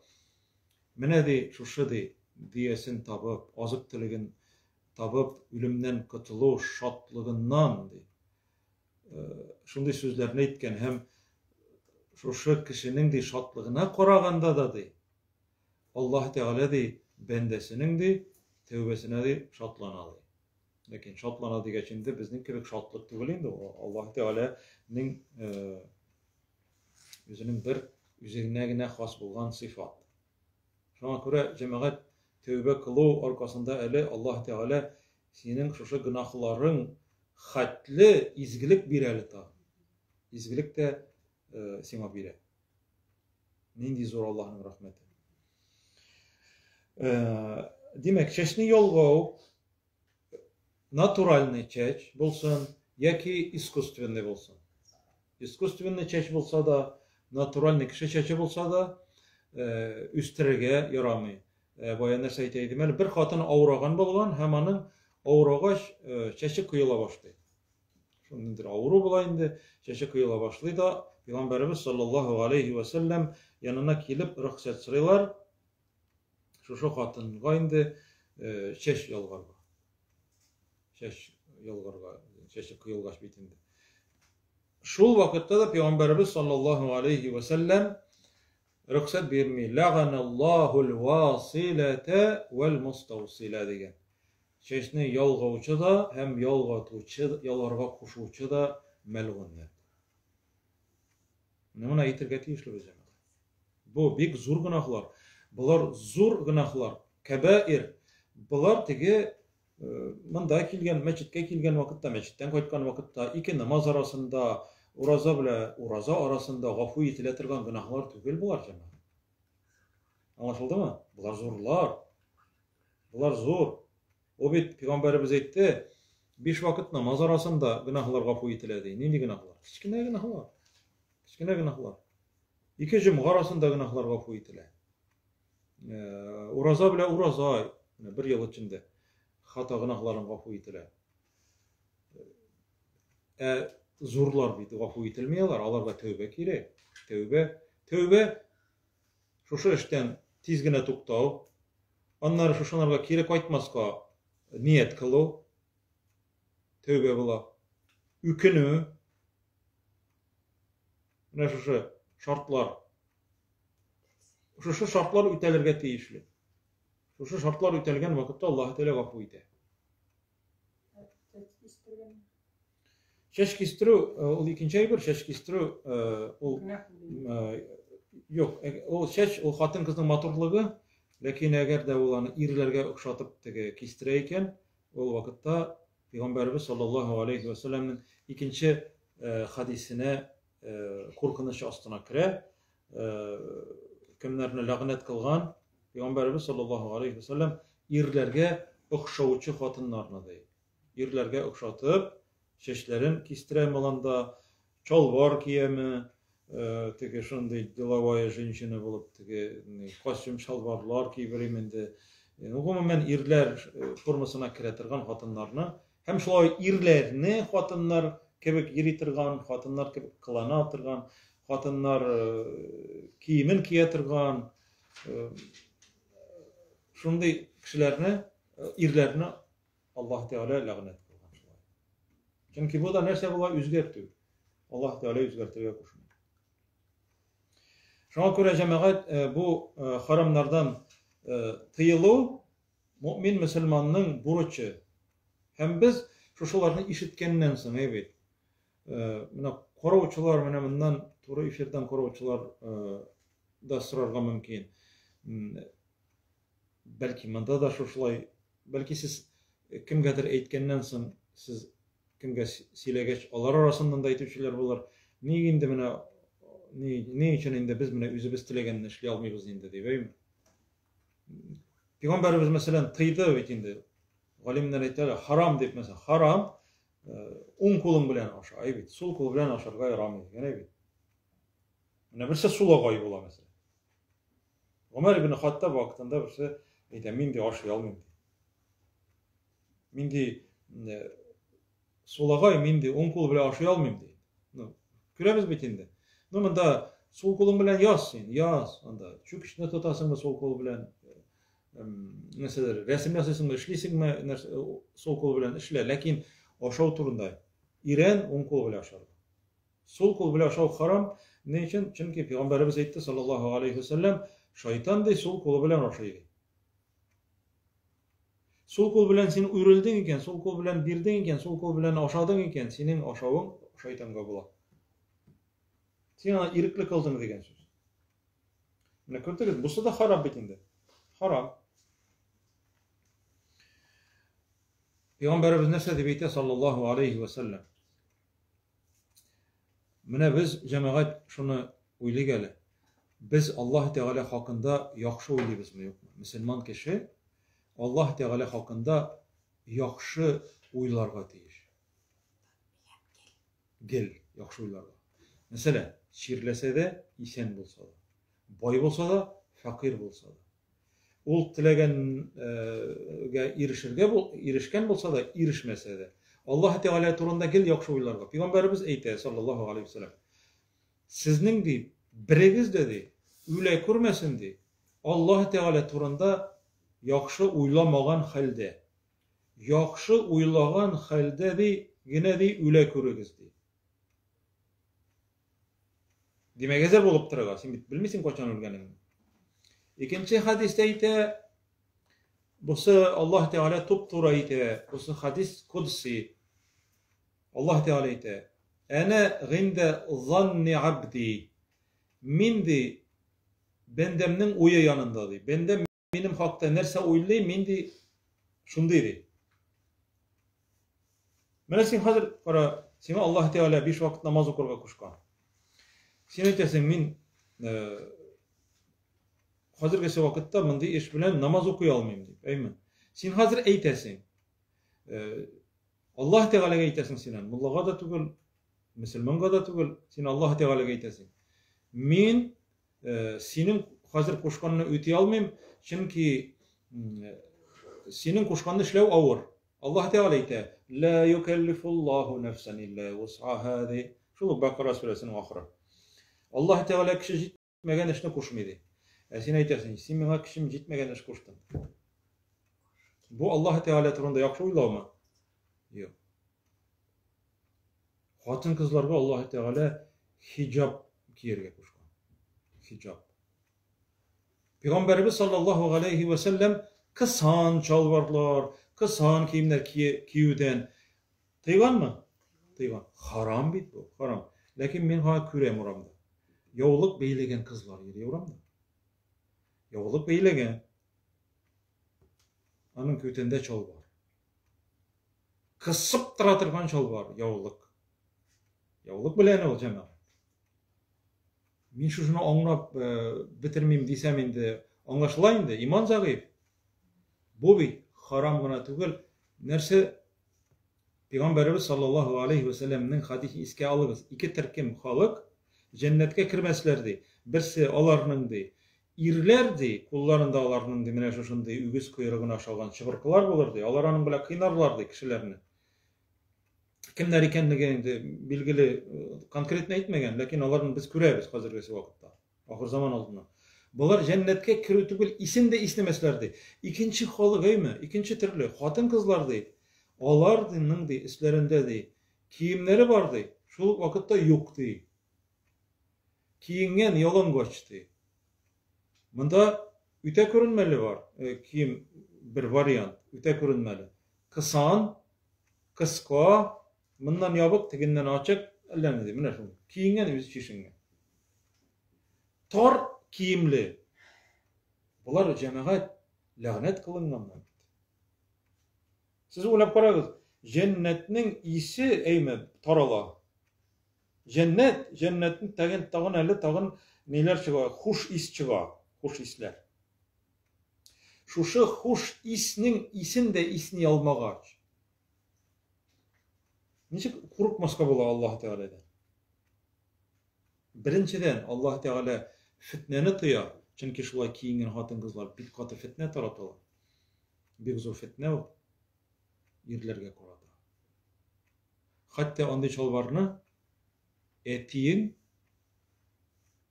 Менә ди, шушы ди, дөясен табып, азык-төлеген табып, үлемнән котылу шатлыгыннан ди. Шундый сүзләрне әйткән һәм шушы кешенең ди шатлыгына караганда да ди, Аллаһ Тәгалә ди бәндәсенең ди тәүбәсенә ди шатлана ди. Ләкин шатлана дигәч инде безнең кебек шатлык түгел инде ул. Аллаһ Тәгаләнең үзенең бер үзенә генә хас булган сыйфат. Шуңа күрә җәмәгать тәүбә кылу аркасында әле Аллаһ Тәгалә синең шушы гөнаһларың хәтле изгелек бирә әле тагын. Изгелек тә сиңа бирә. Нинди зур Аллаһның рәхмәте. Димәк, чәчне ялгау натуральный чәч булсын яки искусственный булсын. Искусственный чәч булса да, натуральный кеше чәче булса да, үстерергә ярамый. Бая нәрсә әйтә идем әле, бер хатын авыраган булган һәм аның авырагач чәче коела башлый. Шундый авыру була инде, чәче коела башлый да, Пәйгамбәребез саллаллаһу алейхи ва сәлләм янына килеп рөхсәт сорыйлар. Шушы хатынга инде чәч ялгарга. Чәч ялгарга, чәче коелгач бит инде. Шул вакытта да Пәйгамбәребез саллаллаһу алейхи ва сәлләм рөхсәт бирми. Ләганаллаһул василата вәл мустаусила дигән. Чәчне ялгаучы да һәм ялгатучы, ялгарга кушучы да мәлгуньнәр. Менә моны әйтергә тиешле без җәмәгать. Бу бик зур гөнаһлар. Болар зур гөнаһлар. Кәбәир. Болар теге монда килгән, мәчеткә килгән вакытта, мәчеттән кайткан вакытта, ике намаз арасында, ураза белән ураза арасында гафу ителә торган гөнаһлар түгел болар, җәмәгать. Аңлашылдымы? Болар зурлар. Болар зур. Ул бит пәйгамбәребез әйтте, биш вакыт намаз арасында гөнаһлар гафу ителә ди. Нинди гөнаһлар? Кечкенә гөнаһлар. Кечкенә гөнаһлар. Ике җомга арасында гөнаһлар гафу ителә. Э, ураза белән ураза ай, бер ел эчендә хата гөнаһларың гафу ителә. Ә зурлар бит гафу ителми алар, аларга тәүбә кирәк. Тәүбә, тәүбә шушы эштән тиз генә туктау, аннары шушыларга кире кайтмаска ният кылу, тәүбә була. Үкенү, менә шушы шартлар. Шушы шартлар үтәлергә тиешле. Шушы шартлар үтәлгән вакытта Аллаһ Тәгалә гафу итә. Чәч кистерү э, ул икенче әйбер, чәч кистерү э, ул э, юк, ул чәч ул хатын-кызның матурлыгы, ләкин әгәр дә ул аны ирләргә охшатып теге кистерә икән, ул вакытта Пәйгамбәребез саллаллаһу алейхи ва сәлламнең икенче хадисенә куркыныч астына керә. Кемнәрне ләгънәт кылган Пәйгамбәребез саллаллаһу алейхи ва сәллам ирләргә охшаучы хатыннарны ди. Ирләргә охшатып, чәчләрен кистерә маланда, чалбар кияме, э, теге шундый деловая женщина булып, теге костюм чалбарлар киеп йөрим инде. Э, гомумән, ирләр э, формасына керә торган хатыннарны һәм шулай ирләрне хатыннар кебек йөри торган, хатыннар кебек кылана торган, хатыннар киемен кия торган шундый кешеләрне, ирләрне Аллаһ Тәгалә ләгънәт кылган шулай. Чөнки бу да нәрсә була? Үзгәртү. Аллаһ Тәгалә үзгәртергә кушмый. Шуңа күрә җәмәгать э, бу э, харамнардан э, тыелу мөмин мөселманның бурычы. Һәм без шушыларны ишеткәннән соң, әй бит, менә караучылар, менә моннан туры эфирдан караучылар да сорарга мөмкин. Бәлки монда да шушылай, бәлки сез кемгәдер әйткәннән соң, сез кемгә сөйләгәч, алар арасыннан да әйтүчеләр булыр. Ни инде менә ни, ни өчен инде без менә үзебез теләгәнне эшли алмыйбыз инде дип, әйме? Пәйгамбәребез мәсәлән тыйды бит инде. Галимнәр әйтәләр, харам дип мәсәлән, харам уң кулың белән аша, әй бит, сул кул белән ашарга ярамый дигән, әй бит. Менә берсе сулагай була мәсәлән. Гомәр ибн Хаттаб вакытында берсе әйтә, мин ди ашый алмыйм ди. Мин ди сулагай, мин ди уң кул белән ашый алмыйм ди. Ну, күрәбез бит инде. Ну, монда сул кулың белән яз син, яз анда. Чүкечне тотасыңмы сул кул белән, нәрсәләр, рәсем ясыйсыңмы, эшлисеңме, нәрсә, сул кул белән эшлә, ләкин ашау турында ирән уң кул белән ашарга. Сул кул белән ашау харам. Ни өчен? Чөнки пәйгамбәребез әйтте, саллаллаһу алейхи вәсәлләм, шайтан ди сул кулы белән ашый ди. Сул кул белән син үрелдең икән, сул кул белән бирдең икән, сул кул белән ашадың икән, синең ашавың шайтанга була. Син аны ирекле кылдың дигән сүз. Менә күрдегез, бусы да харам бит инде. Харам. Пәйгамбәребез нәрсә дип әйтә, саллаллаһу алейхи вәсәлләм? Менә без, җәмәгать, шуны уйлыйк әле. Без Аллаһ Тәгалә хакында яхшы уйлыйбызмы, юкмы? Мөселман кеше Аллаһ Тәгалә хакында яхшы уйларга тиеш. Гел яхшы уйларга. Мәсәлән, чирләсә дә, исән булса да, бай булса да, фәкыйрь булса да. Ул теләгәнгә ирешергә бул, ирешкән булса да, ирешмәсә дә. Аллаһ Тәгалә турында гел яхшы уйларга. Пәйгамбәребез әйтә, саллаллаһу алейһи вәсәлләм, сезнең ди, берегез дә ди, үлә күрмәсен ди, Аллаһ Тәгалә турында яхшы уйламаган хәлдә. Яхшы уйлаган хәлдә ди, генә ди, үлә күрегез ди. Димәк, әзер булып торырга. Син бит белмисең кайчан үлгәнеңне. Икенче хәдистә әйтә, бусы Аллаһ Тәгалә туп-туры әйтә, бусы хәдис кудси. Аллаһ Тәгалә әйтә, Әнә гиндә занни абди. Мин ди, бәндәмнең уе янында ди. Бәндәм минем хакта нәрсә уйлый, мин ди, шундый ди. Менә син хәзер кара, сиңа Аллаһ Тәгалә биш вакыт намаз укырга кушкан. Син әйтәсең, мин э, хәзергесе вакытта мондый эш белән намаз укый алмыйм дип, әйме? Син хәзер әйтәсең, Аллаһ Тәгаләгә әйтәсең син аны, муллага да түгел, мөселманга да түгел, син Аллаһ Тәгаләгә әйтәсең. Мин синең хәзер кушканны үти алмыйм, чөнки синең кушканны эшләү авыр. Аллаһ Тәгалә әйтә: "Ла юкәллифуллаһу нәфсән илля вус'аһа" ди. Шул ук Бакара сүрәсенең ахыры. Аллаһ Тәгалә кеше җитмәгән эшне кушмый ди. Ә син әйтәсең, син миңа көчем җитмәгән эш куштың. Бу Аллаһ Тәгалә турында яхшы уйлаумы? Юк. Хатын-кызларга Аллаһ Тәгалә хиҗаб кияргә кушкан. Хиҗаб. Пәйгамбәребез саллаллаһу галәйһи вә сәлләм кысан чалбарлар, кысан киемнәр киюдән тыйганмы? Тыйган. Харам бит бу, харам. Ләкин мин һа күрәм урамда. Яулык бәйләгән кызлар йөри урамда. Яулык бәйләгән. Аның күтендә чалбар. Кысып тора торган чалбар, яулык. Яулык белән ул җәмәгать. Мин шушыны аңлап бетермим дисәм инде, аңлашыла инде, иман зәгыйфь. Бу бит харам гына түгел. Нәрсә Пәйгамбәребез саллаллаһу алейхи ва сәлләмнең хадисен искә алыгыз. Ике төркем халык җәннәткә кермәсләр ди. Берсе аларның ди, ирләр ди, кулларында аларның ди менә шушындый үгез койрыгына охшаган чыбыркылар булыр ди. Алар аның белән кыйнарлар ди кешеләрне. Кемнәр икәнлеге инде билгеле конкретно әйтмәгән, ләкин аларны без күрәбез хәзерге вакытта, ахыр заман алдыннан. Болар җәннәткә керү түгел, исен дә иснәмәсләр ди. Икенче халык әйме, икенче төрле хатын-кызлар ди. Алар диның ди өсләрендә ди киемнәре бар ди, шул ук вакытта юк ди. Киенгән ялангач ди. Монда үтә күренмәле бар, кием бер вариант, үтә күренмәле. Кысан, кыска, моннан ябык, тегеннән ачык, әллә ни ди, менә шул. Киенгән, үзе чишенгән. Тар киемле. Болар җәмәгать ләгънәт кылынганнар бит. Сез уйлап карагыз, җәннәтнең исе әйме тарала. Җәннәт, җәннәтнең тагын тагын әле тагын ниләр чыга, хуш ис чыга, хуш исләр. Шушы хуш иснең исен дә исни алмагач, ничек курыкмаска була Аллаһ Тәгаләдән? Беренчедән, Аллаһ Тәгалә фетнәне тыя, чөнки шулай киенгән хатын-кызлар бик каты фетнә тараталар. Бик зур фетнә ул ирләргә карата. Хәтта андый чалбарны әтиең,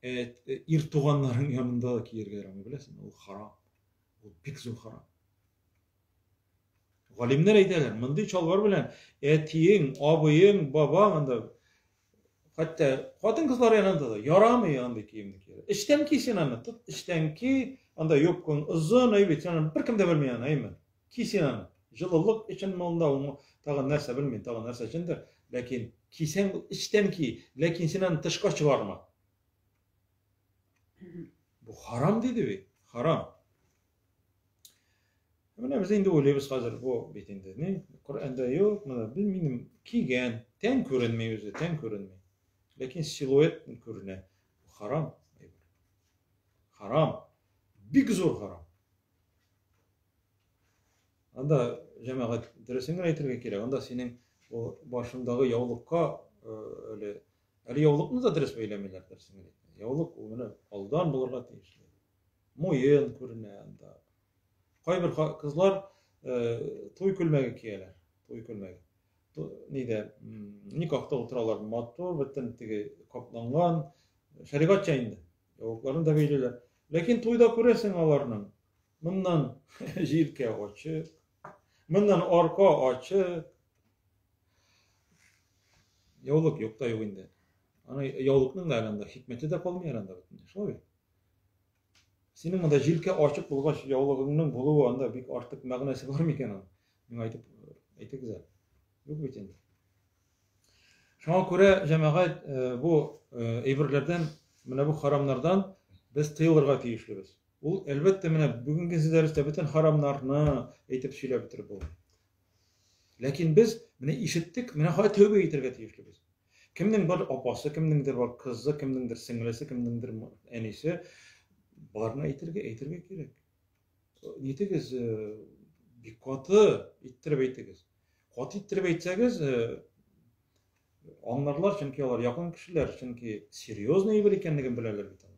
ир туганнарың янында да киергә ярамый, беләсеңме? Ул харам. Ул бик зур харам. Галимнәр әйтәләр, мондый чалбар белән әтиең, абыең, бабаң анда хәтта хатын-кызлар янында да ярамый андый киемне кияргә. Эчтән ки син аны, тот, эчтән ки, анда юбкаң озын, әй бит, син аны беркем дә белми аны, әйме? Ки син аны. Җылылык өчен монда, тагын нәрсә белмим, тагын нәрсә өчендер. Ләкин кисәң, эчтән ки, ләкин син аны тышка чыгарма. Бу харам диде бит, харам. Менә без инде уйлыйбыз хәзер, бу бит инде ни, Коръәндә юк, менә белмим, кигән, тән күренми үзе, тән күренми. Ләкин силуэт күренә. Бу харам әйбер. Харам. Бик зур харам. Анда җәмәгать дөресен генә әйтергә кирәк. Анда синең ул башыңдагы яулыкка әле әле яулыкны да дөрес бәйләмиләр дөресен генә әйткәндә. Яулык ул менә алдан булырга тиеш. Муен күренә анда. Кайбер кызлар туй күлмәге кияләр. Туй күлмәге. Нидә никахта утыралар, матур, бөтен теге капланган, шәригатьчә инде. Яулыкларын да бәйлиләр. Ләкин туйда күрәсең аларның. Моннан җилкә ачык, моннан арка ачык. Яулык юк та юк инде. Аны яулыкның да анда хикмәте дә калмый анда бөтенләй. Шулай бит. Синең монда җилкә ачык булгач, яулыгыңның булуы анда бик артык мәгънәсе бар микән аның? Миңа әйтеп әйтегез әле. Юк бит инде. Шуңа күрә җәмәгать бу әйберләрдән, менә бу харамнардан без тыелырга тиешлебез. Ул, әлбәттә, менә бүгенге дәрестә бөтен харамнарны әйтеп сөйләп бетереп булмый. Ләкин без менә ишеттек, менә хай тәүбә итәргә тиешлебез. Кемнең бар апасы, кемнеңдер бар кызы, кемнеңдер сеңлесе, кемнеңдер әнисе, барны әйтергә, әйтергә кирәк. Нитегез, бик каты иттереп әйтегез. Каты иттереп әйтсәгез, аңларлар, чөнки алар якын кешеләр, чөнки серьезный әйбер икәнлеген беләләр бит алар.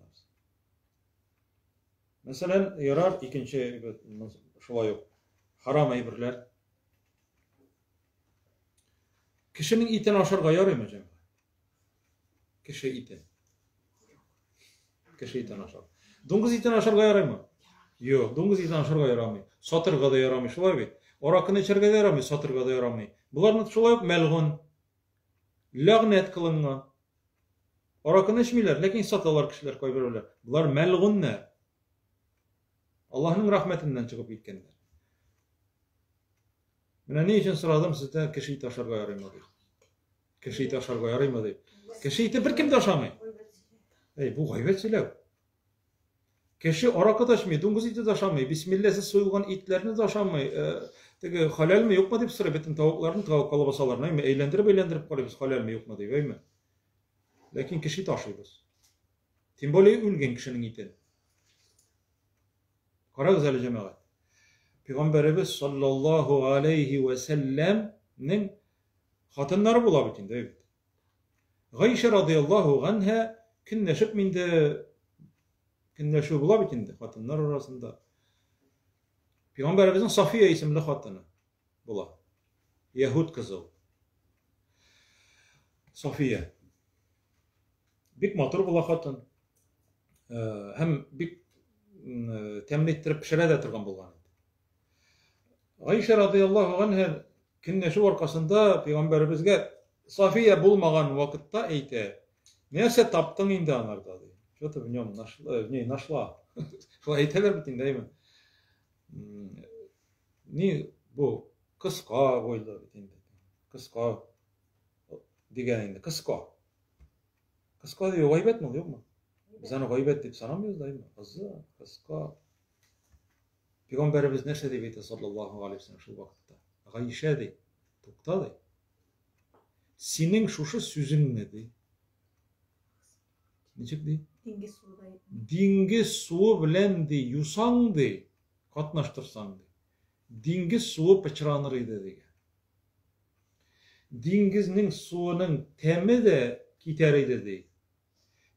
Мәсәлән, ярар, икенче шулай ук харам әйберләр. Кешенең итен ашарга ярыймы, җәмәгать? Кеше итен. Кеше итен ашар. Дуңгыз итен ашарга ярыймы? Юк, дуңгыз итен ашарга ярамый. Сатырга да ярамый, шулай бит. Аракыны эчәргә дә ярамый, сатырга да ярамый. Боларны шулай ук мәлгун. Ләгънәт кылынган. Аракыны эчмиләр, ләкин саталар кешеләр кайберәүләр. Болар мәлгуннәр. Аллаһның рәхмәтеннән чыгып киткәннәр. Менә ни өчен сорадым сездән кеше ите ашарга ярыймы дип. Кеше ите ашарга ярыймы дип. Кеше ите беркем дә ашамый. Әй, бу гайбәт сөйләү. Кеше аракы да эчми, дуңгыз ите дә ашамый, бисмилләсез суелган итләрне дә ашамый. Э, теге хәләлме, юкмы дип сорый бөтен тавыкларны, тавык колбасаларны, әйме, әйләндереп-әйләндереп карыйбыз, хәләлме, юкмы дип, әйме. Ләкин кеше ите ашыйбыз. Тем более үлгән кешенең итен. Карагыз әле, җәмәгать. Пәйгамбәребез саллаллаһу алейхи вә сәлләмнең хатыннары була бит инде, бит. Гайшә радияллаһу ганһа көнләшеп инде көнләшү була бит инде хатыннар арасында. Пәйгамбәребезнең Сафия исемле хатыны була. Яһүд кызы ул. София. Бик матур була хатын. Э, һәм бик э, тәмле иттереп пешерә дә торган булган. Гайшә радияллаһу анһа көнләшү аркасында пәйгамбәребезгә София булмаган вакытта әйтә, нәрсә таптың инде анарда ди. Что ты в нем нашла, в ней нашла? Шулай әйтәләр бит инде, әйме? Ни бу кыска буйлы бит инде. Кыска дигән инде, кыска. Кыска дию гайбәтме ул, юкмы? Без аны гайбәт дип санамыйбыз да, әйме? Кызы, кыска. Пәйгамбәребез нәрсә дип әйтә саллаллаһу алейһи вәсәлләм шул вакытта? Гайшә ди, тукта ди. Синең шушы сүзеңне ди. Ничек ди? Диңгез суы да. Диңгез суы белән ди, юсаң ди, катнаштырсаң ди. Диңгез суы пычраныр иде дигән. Диңгезнең суының тәме дә китәр иде ди.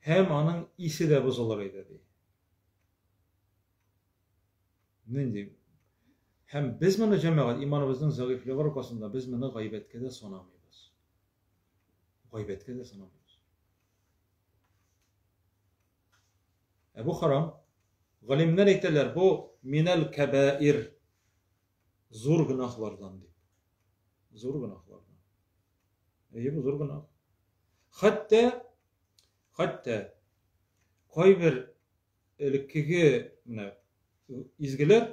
Һәм аның исе дә бозылыр иде ди. Нинди? Һәм без моны җәмәгать иманыбызның зәгыйфьлеге аркасында без моны гайбәткә дә санамыйбыз. Гайбәткә дә санамыйбыз. Ә бу харам. Галимнәр әйтәләр, бу минәл кәбаир зур гөнаһлардан дип. Зур гөнаһлардан. Әйе, бу зур гөнаһ. Хәтта хәтта кайбер элеккеге менә изгеләр,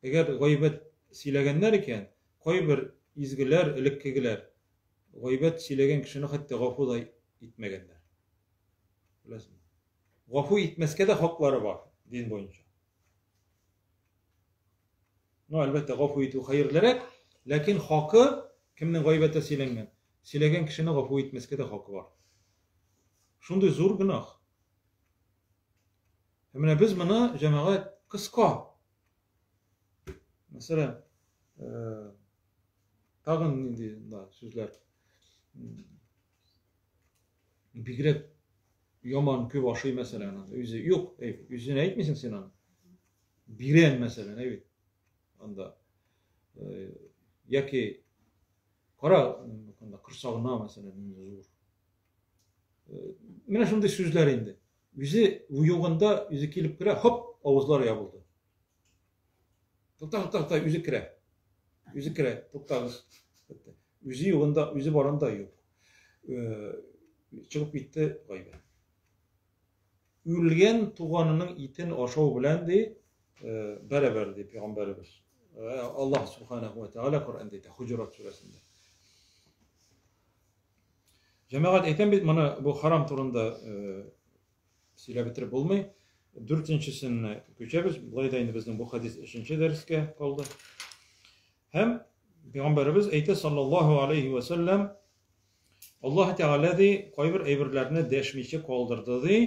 әгәр гайбәт сөйләгәннәр икән, кайбер изгеләр, элеккегеләр гайбәт сөйләгән кешене хәтта гафу да итмәгәннәр. Беләсезме? Гафу итмәскә дә хаклары бар дин буенча. Ну, әлбәттә, гафу итү хәерлерәк, ләкин хакы кемнең гайбәте сөйләнгән? Сөйләгән кешене гафу итмәскә дә хакы бар. Шундый зур гөнаһ. Ә менә без моны җәмәгать кыска. Мәсәлән, э, тагын нинди да сүзләр? Бигрәк яман күп ашый мәсәлән, үзе юк, әй, үзенә әйтмисең син аны. Бирән мәсәлән, әй бит. Анда э, яки кара анда корсагына мәсәлән, нинди зур. Э, менә шундый сүзләр инде. Үзе югында үзе килеп керә, хоп, авызлар ябылды. Тукта, тукта, тукта, үзе керә. Үзе керә, туктагыз. Үзе югында, үзе барында юк. Э, чыгып китте гайбәт. Үлгән туганының итен ашау белән ди, э, бәрабәр ди пәйгамбәребез. Э, Аллаһ субханаху ва тааля Коръәндә әйтә, Хуҗурат сүрәсендә. Җәмәгать әйтәм бит, моны бу харам турында сөйләп бетереп булмый. Дүртенчесен күчәбез. Болай да инде безнең бу хадис өченче дәрескә калды. Һәм пәйгамбәребез әйтә саллаллаһу алейхи ва сәлләм Аллаһ Тәгалә ди, кайбер әйберләрне дәшмичә калдырды ди.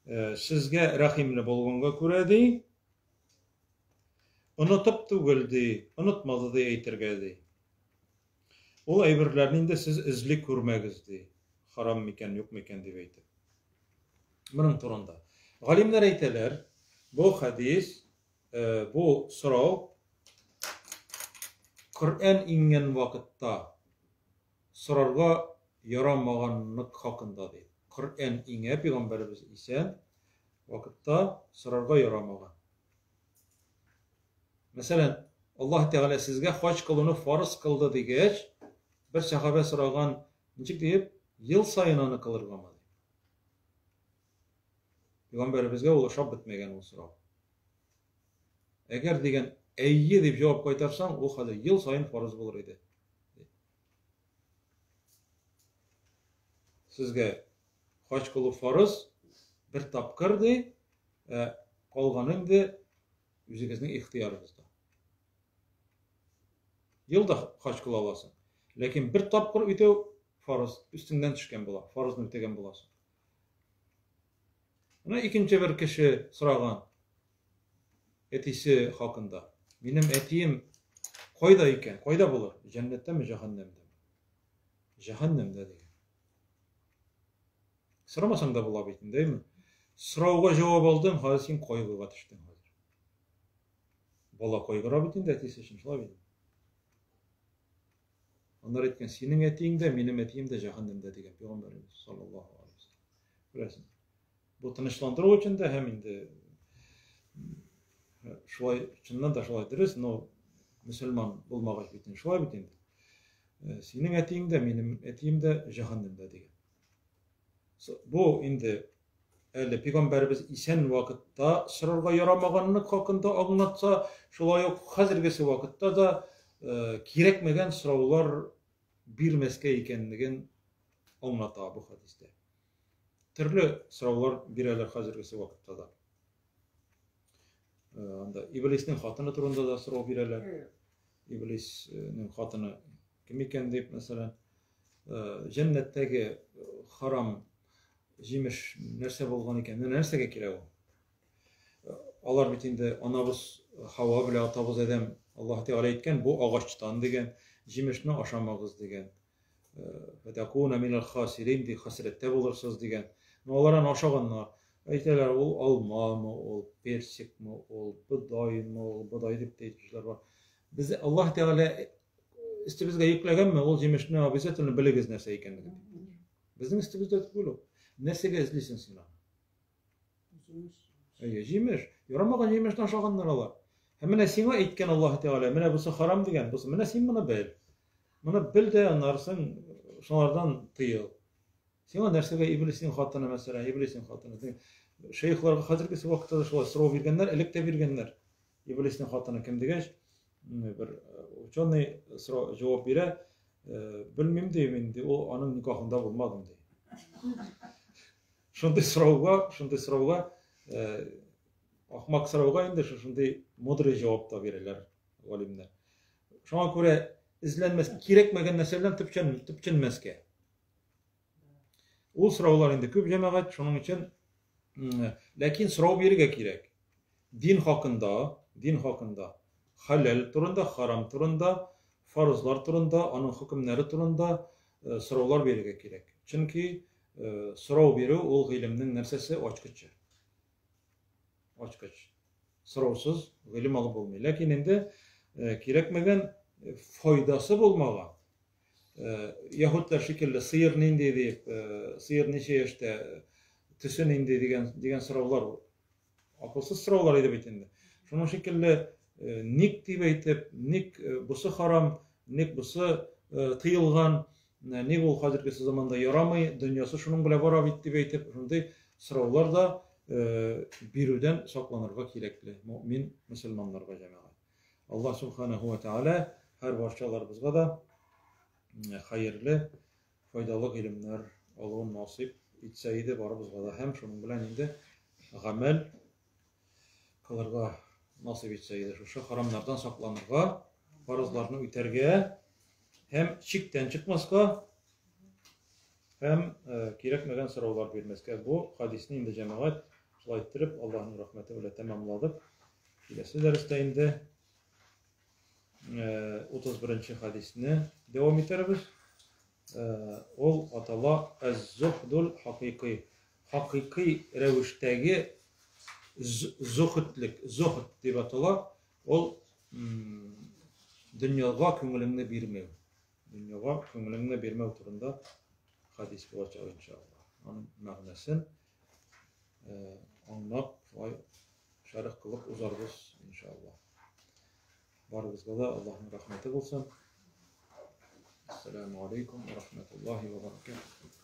Э, сезгә рәхимле булганга күрә ди. Онытып түгел ди, онытмады ди әйтергә ди. Ул әйберләрне инде сез эзли күрмәгез, ди. Харам микән, юк микән дип әйтеп. Моның турында. Галимнәр әйтәләр, бу хәдис, э, бу сорау Коръән иңгән вакытта сорарга ярамаганлык хакында ди. Коръән иңә, пәйгамбәребез исән вакытта сорарга ярамаган. Мәсәлән, Аллаһ Тәгалә сезгә хаҗ кылуны фарыз кылды дигәч, бер сәхабә сораган, ничек диеп, ел саен аны кылыргамы дип. Пәйгамбәребезгә ул ошап бетмәгән ул сорау. Әгәр дигән әйе дип җавап кайтарсаң, ул хәзер ел саен фарыз булыр иде. Сезгә хаҗ кылу фарыз бер тапкыр ди, ә калганы инде үзегезнең ихтыярыгызда. Ел да хаҗ кыла аласың. Ләкин бер тапкыр үтәү фарыз, өстеңнән төшкән була, фарызны үтәгән буласың. Менә икенче бер кеше сораган әтисе хакында. Минем әтием кайда икән? Кайда булыр? Җәннәттәме, җәһәннәмдәме? Җәһәннәмдә дигән. Сорамасаң да була бит инде, әйме? Сорауга җавап алдың, хәзер син кайгыга төштең хәзер. Бала кайгыра бит инде әтисе өчен, шулай бит. Аннары әйткән, синең әтиең дә, минем әтием дә җәһәннәмдә дигән пәйгамбәребез саллаллаһу алейһи вәсәлләм. Күрәсең. Бу тынычландыру өчен дә һәм инде шулай чыннан да шулай дөрес, но мөселман булмагач бит инде шулай бит инде. Э, синең әтиең дә, минем әтием дә җәһәннәмдә дигән. Бу инде әле пәйгамбәребез исән вакытта сорарга ярамаганлык хакында аңлатса, шулай ук хәзергесе вакытта да э, кирәкмәгән сораулар бирмәскә икәнлеген аңлата бу хәдистә. Төрле сораулар бирәләр хәзергесе вакытта да. Э, анда Иблиснең хатыны турында да сорау бирәләр. Иблиснең хатыны кем икән дип, мәсәлән, э, җәннәттәге харам җимеш нәрсә булган икән? Менә нәрсәгә кирәк ул? Э, алар бит инде анабыз Хава белән атабыз Адәм Аллаһ Тәгалә әйткән, бу агачтан дигән, җимешне ашамагыз дигән. Фәтәкуна минәл хасирин ди, хәсрәттә булырсыз дигән. Но алар аны ашаганнар. Әйтәләр, ул алмамы, ул персикмы, ул бодаймы, ул бодай дип тә әйтүчеләр бар. Без Аллаһ Тәгалә өстебезгә йөкләгәнме, ул җимешне обязательно белегез нәрсә икәнлеген. Безнең өстебездә түгел ул. Нәрсәгә эзлисең син аны? Җимеш. Әйе, җимеш. Ярамаган җимешне ашаганнар алар. Һәм менә сиңа әйткән Аллаһ Тәгалә, менә бусы харам дигән, бусы менә син моны бел. Моны бел дә, аннарысын шуңардан тыел. Сиңа нәрсәгә иблиснең хатыны, мәсәлән, иблиснең хатыны. Шейхларга хәзергесе вакытта да шулай сорау биргәннәр, элек тә биргәннәр. Иблиснең хатыны кем дигәч, бер э, ученый сорау җавап бирә, э, белмим ди, мин ди, ул аның никахында булмадым ди. Шундый сорауга, шундый сорауга, э, ахмак сорауга инде шушындый мудрый җавап та бирәләр галимнәр. Шуңа күрә эзләнмәс, кирәкмәгән нәрсә белән төпчен, төпченмәскә. Ул сораулар инде күп җәмәгать, шуның өчен ләкин сорау бирергә кирәк. Дин хакында, дин хакында, хәләл турында, харам турында, фарызлар турында, аның хөкемнәре турында э, сораулар бирергә кирәк. Чөнки э, сорау бирү ул гыйлемнең нәрсәсе ачкычы. Ачкыч. Сораусыз гыйлем алып булмый. Ләкин инде э, кирәкмәгән файдасы булмаган яһүдләр шикелле сыер нинди дип, сыер ничә яшьтә, төсе нинди дигән дигән сораулар акылсыз сораулар иде бит инде. Шуның шикелле ник дип әйтеп, ник бусы харам, ник бусы тыелган, ник ул хәзергесе заманда ярамый, дөньясы шуның белән бара бит дип әйтеп, шундый сораулар да бирүдән сакланырга кирәкле мөэмин мөселманнарга җәмәгать. Аллаһ субханаху ва тааля һәр барчаларыбызга да хәерле, файдалы гыйлемнәр алуын насыйп итсә иде барыбызга да һәм шуның белән инде гамәл кылырга насыйп итсә иде. Шушы харамнардан сакланырга, фарызларны үтәргә һәм чиктән чыкмаска һәм э, кирәкмәгән сораулар бирмәскә. Бу хадисне инде җәмәгать шулай иттереп Аллаһның рәхмәте белән тәмамладык. Киләсе дәрестә инде 31 нче хәдисне дәвам итәрбез. Ул атала Әз-зуһдул хакыйкый. Хакыйкый рәвештәге зуһдлек, зуһд дип атала. Ул дөньяга күңелеңне бирмәү. Дөньяга күңелеңне бирмәү турында хәдис булачак иншалла. Аның мәгънәсен аңлап, шулай шәрх кылып узарбыз иншалла. Барыгызга да Аллаһның рәхмәте булсын. Ассаламу алейкум ва рахматуллахи ва баракатуһ.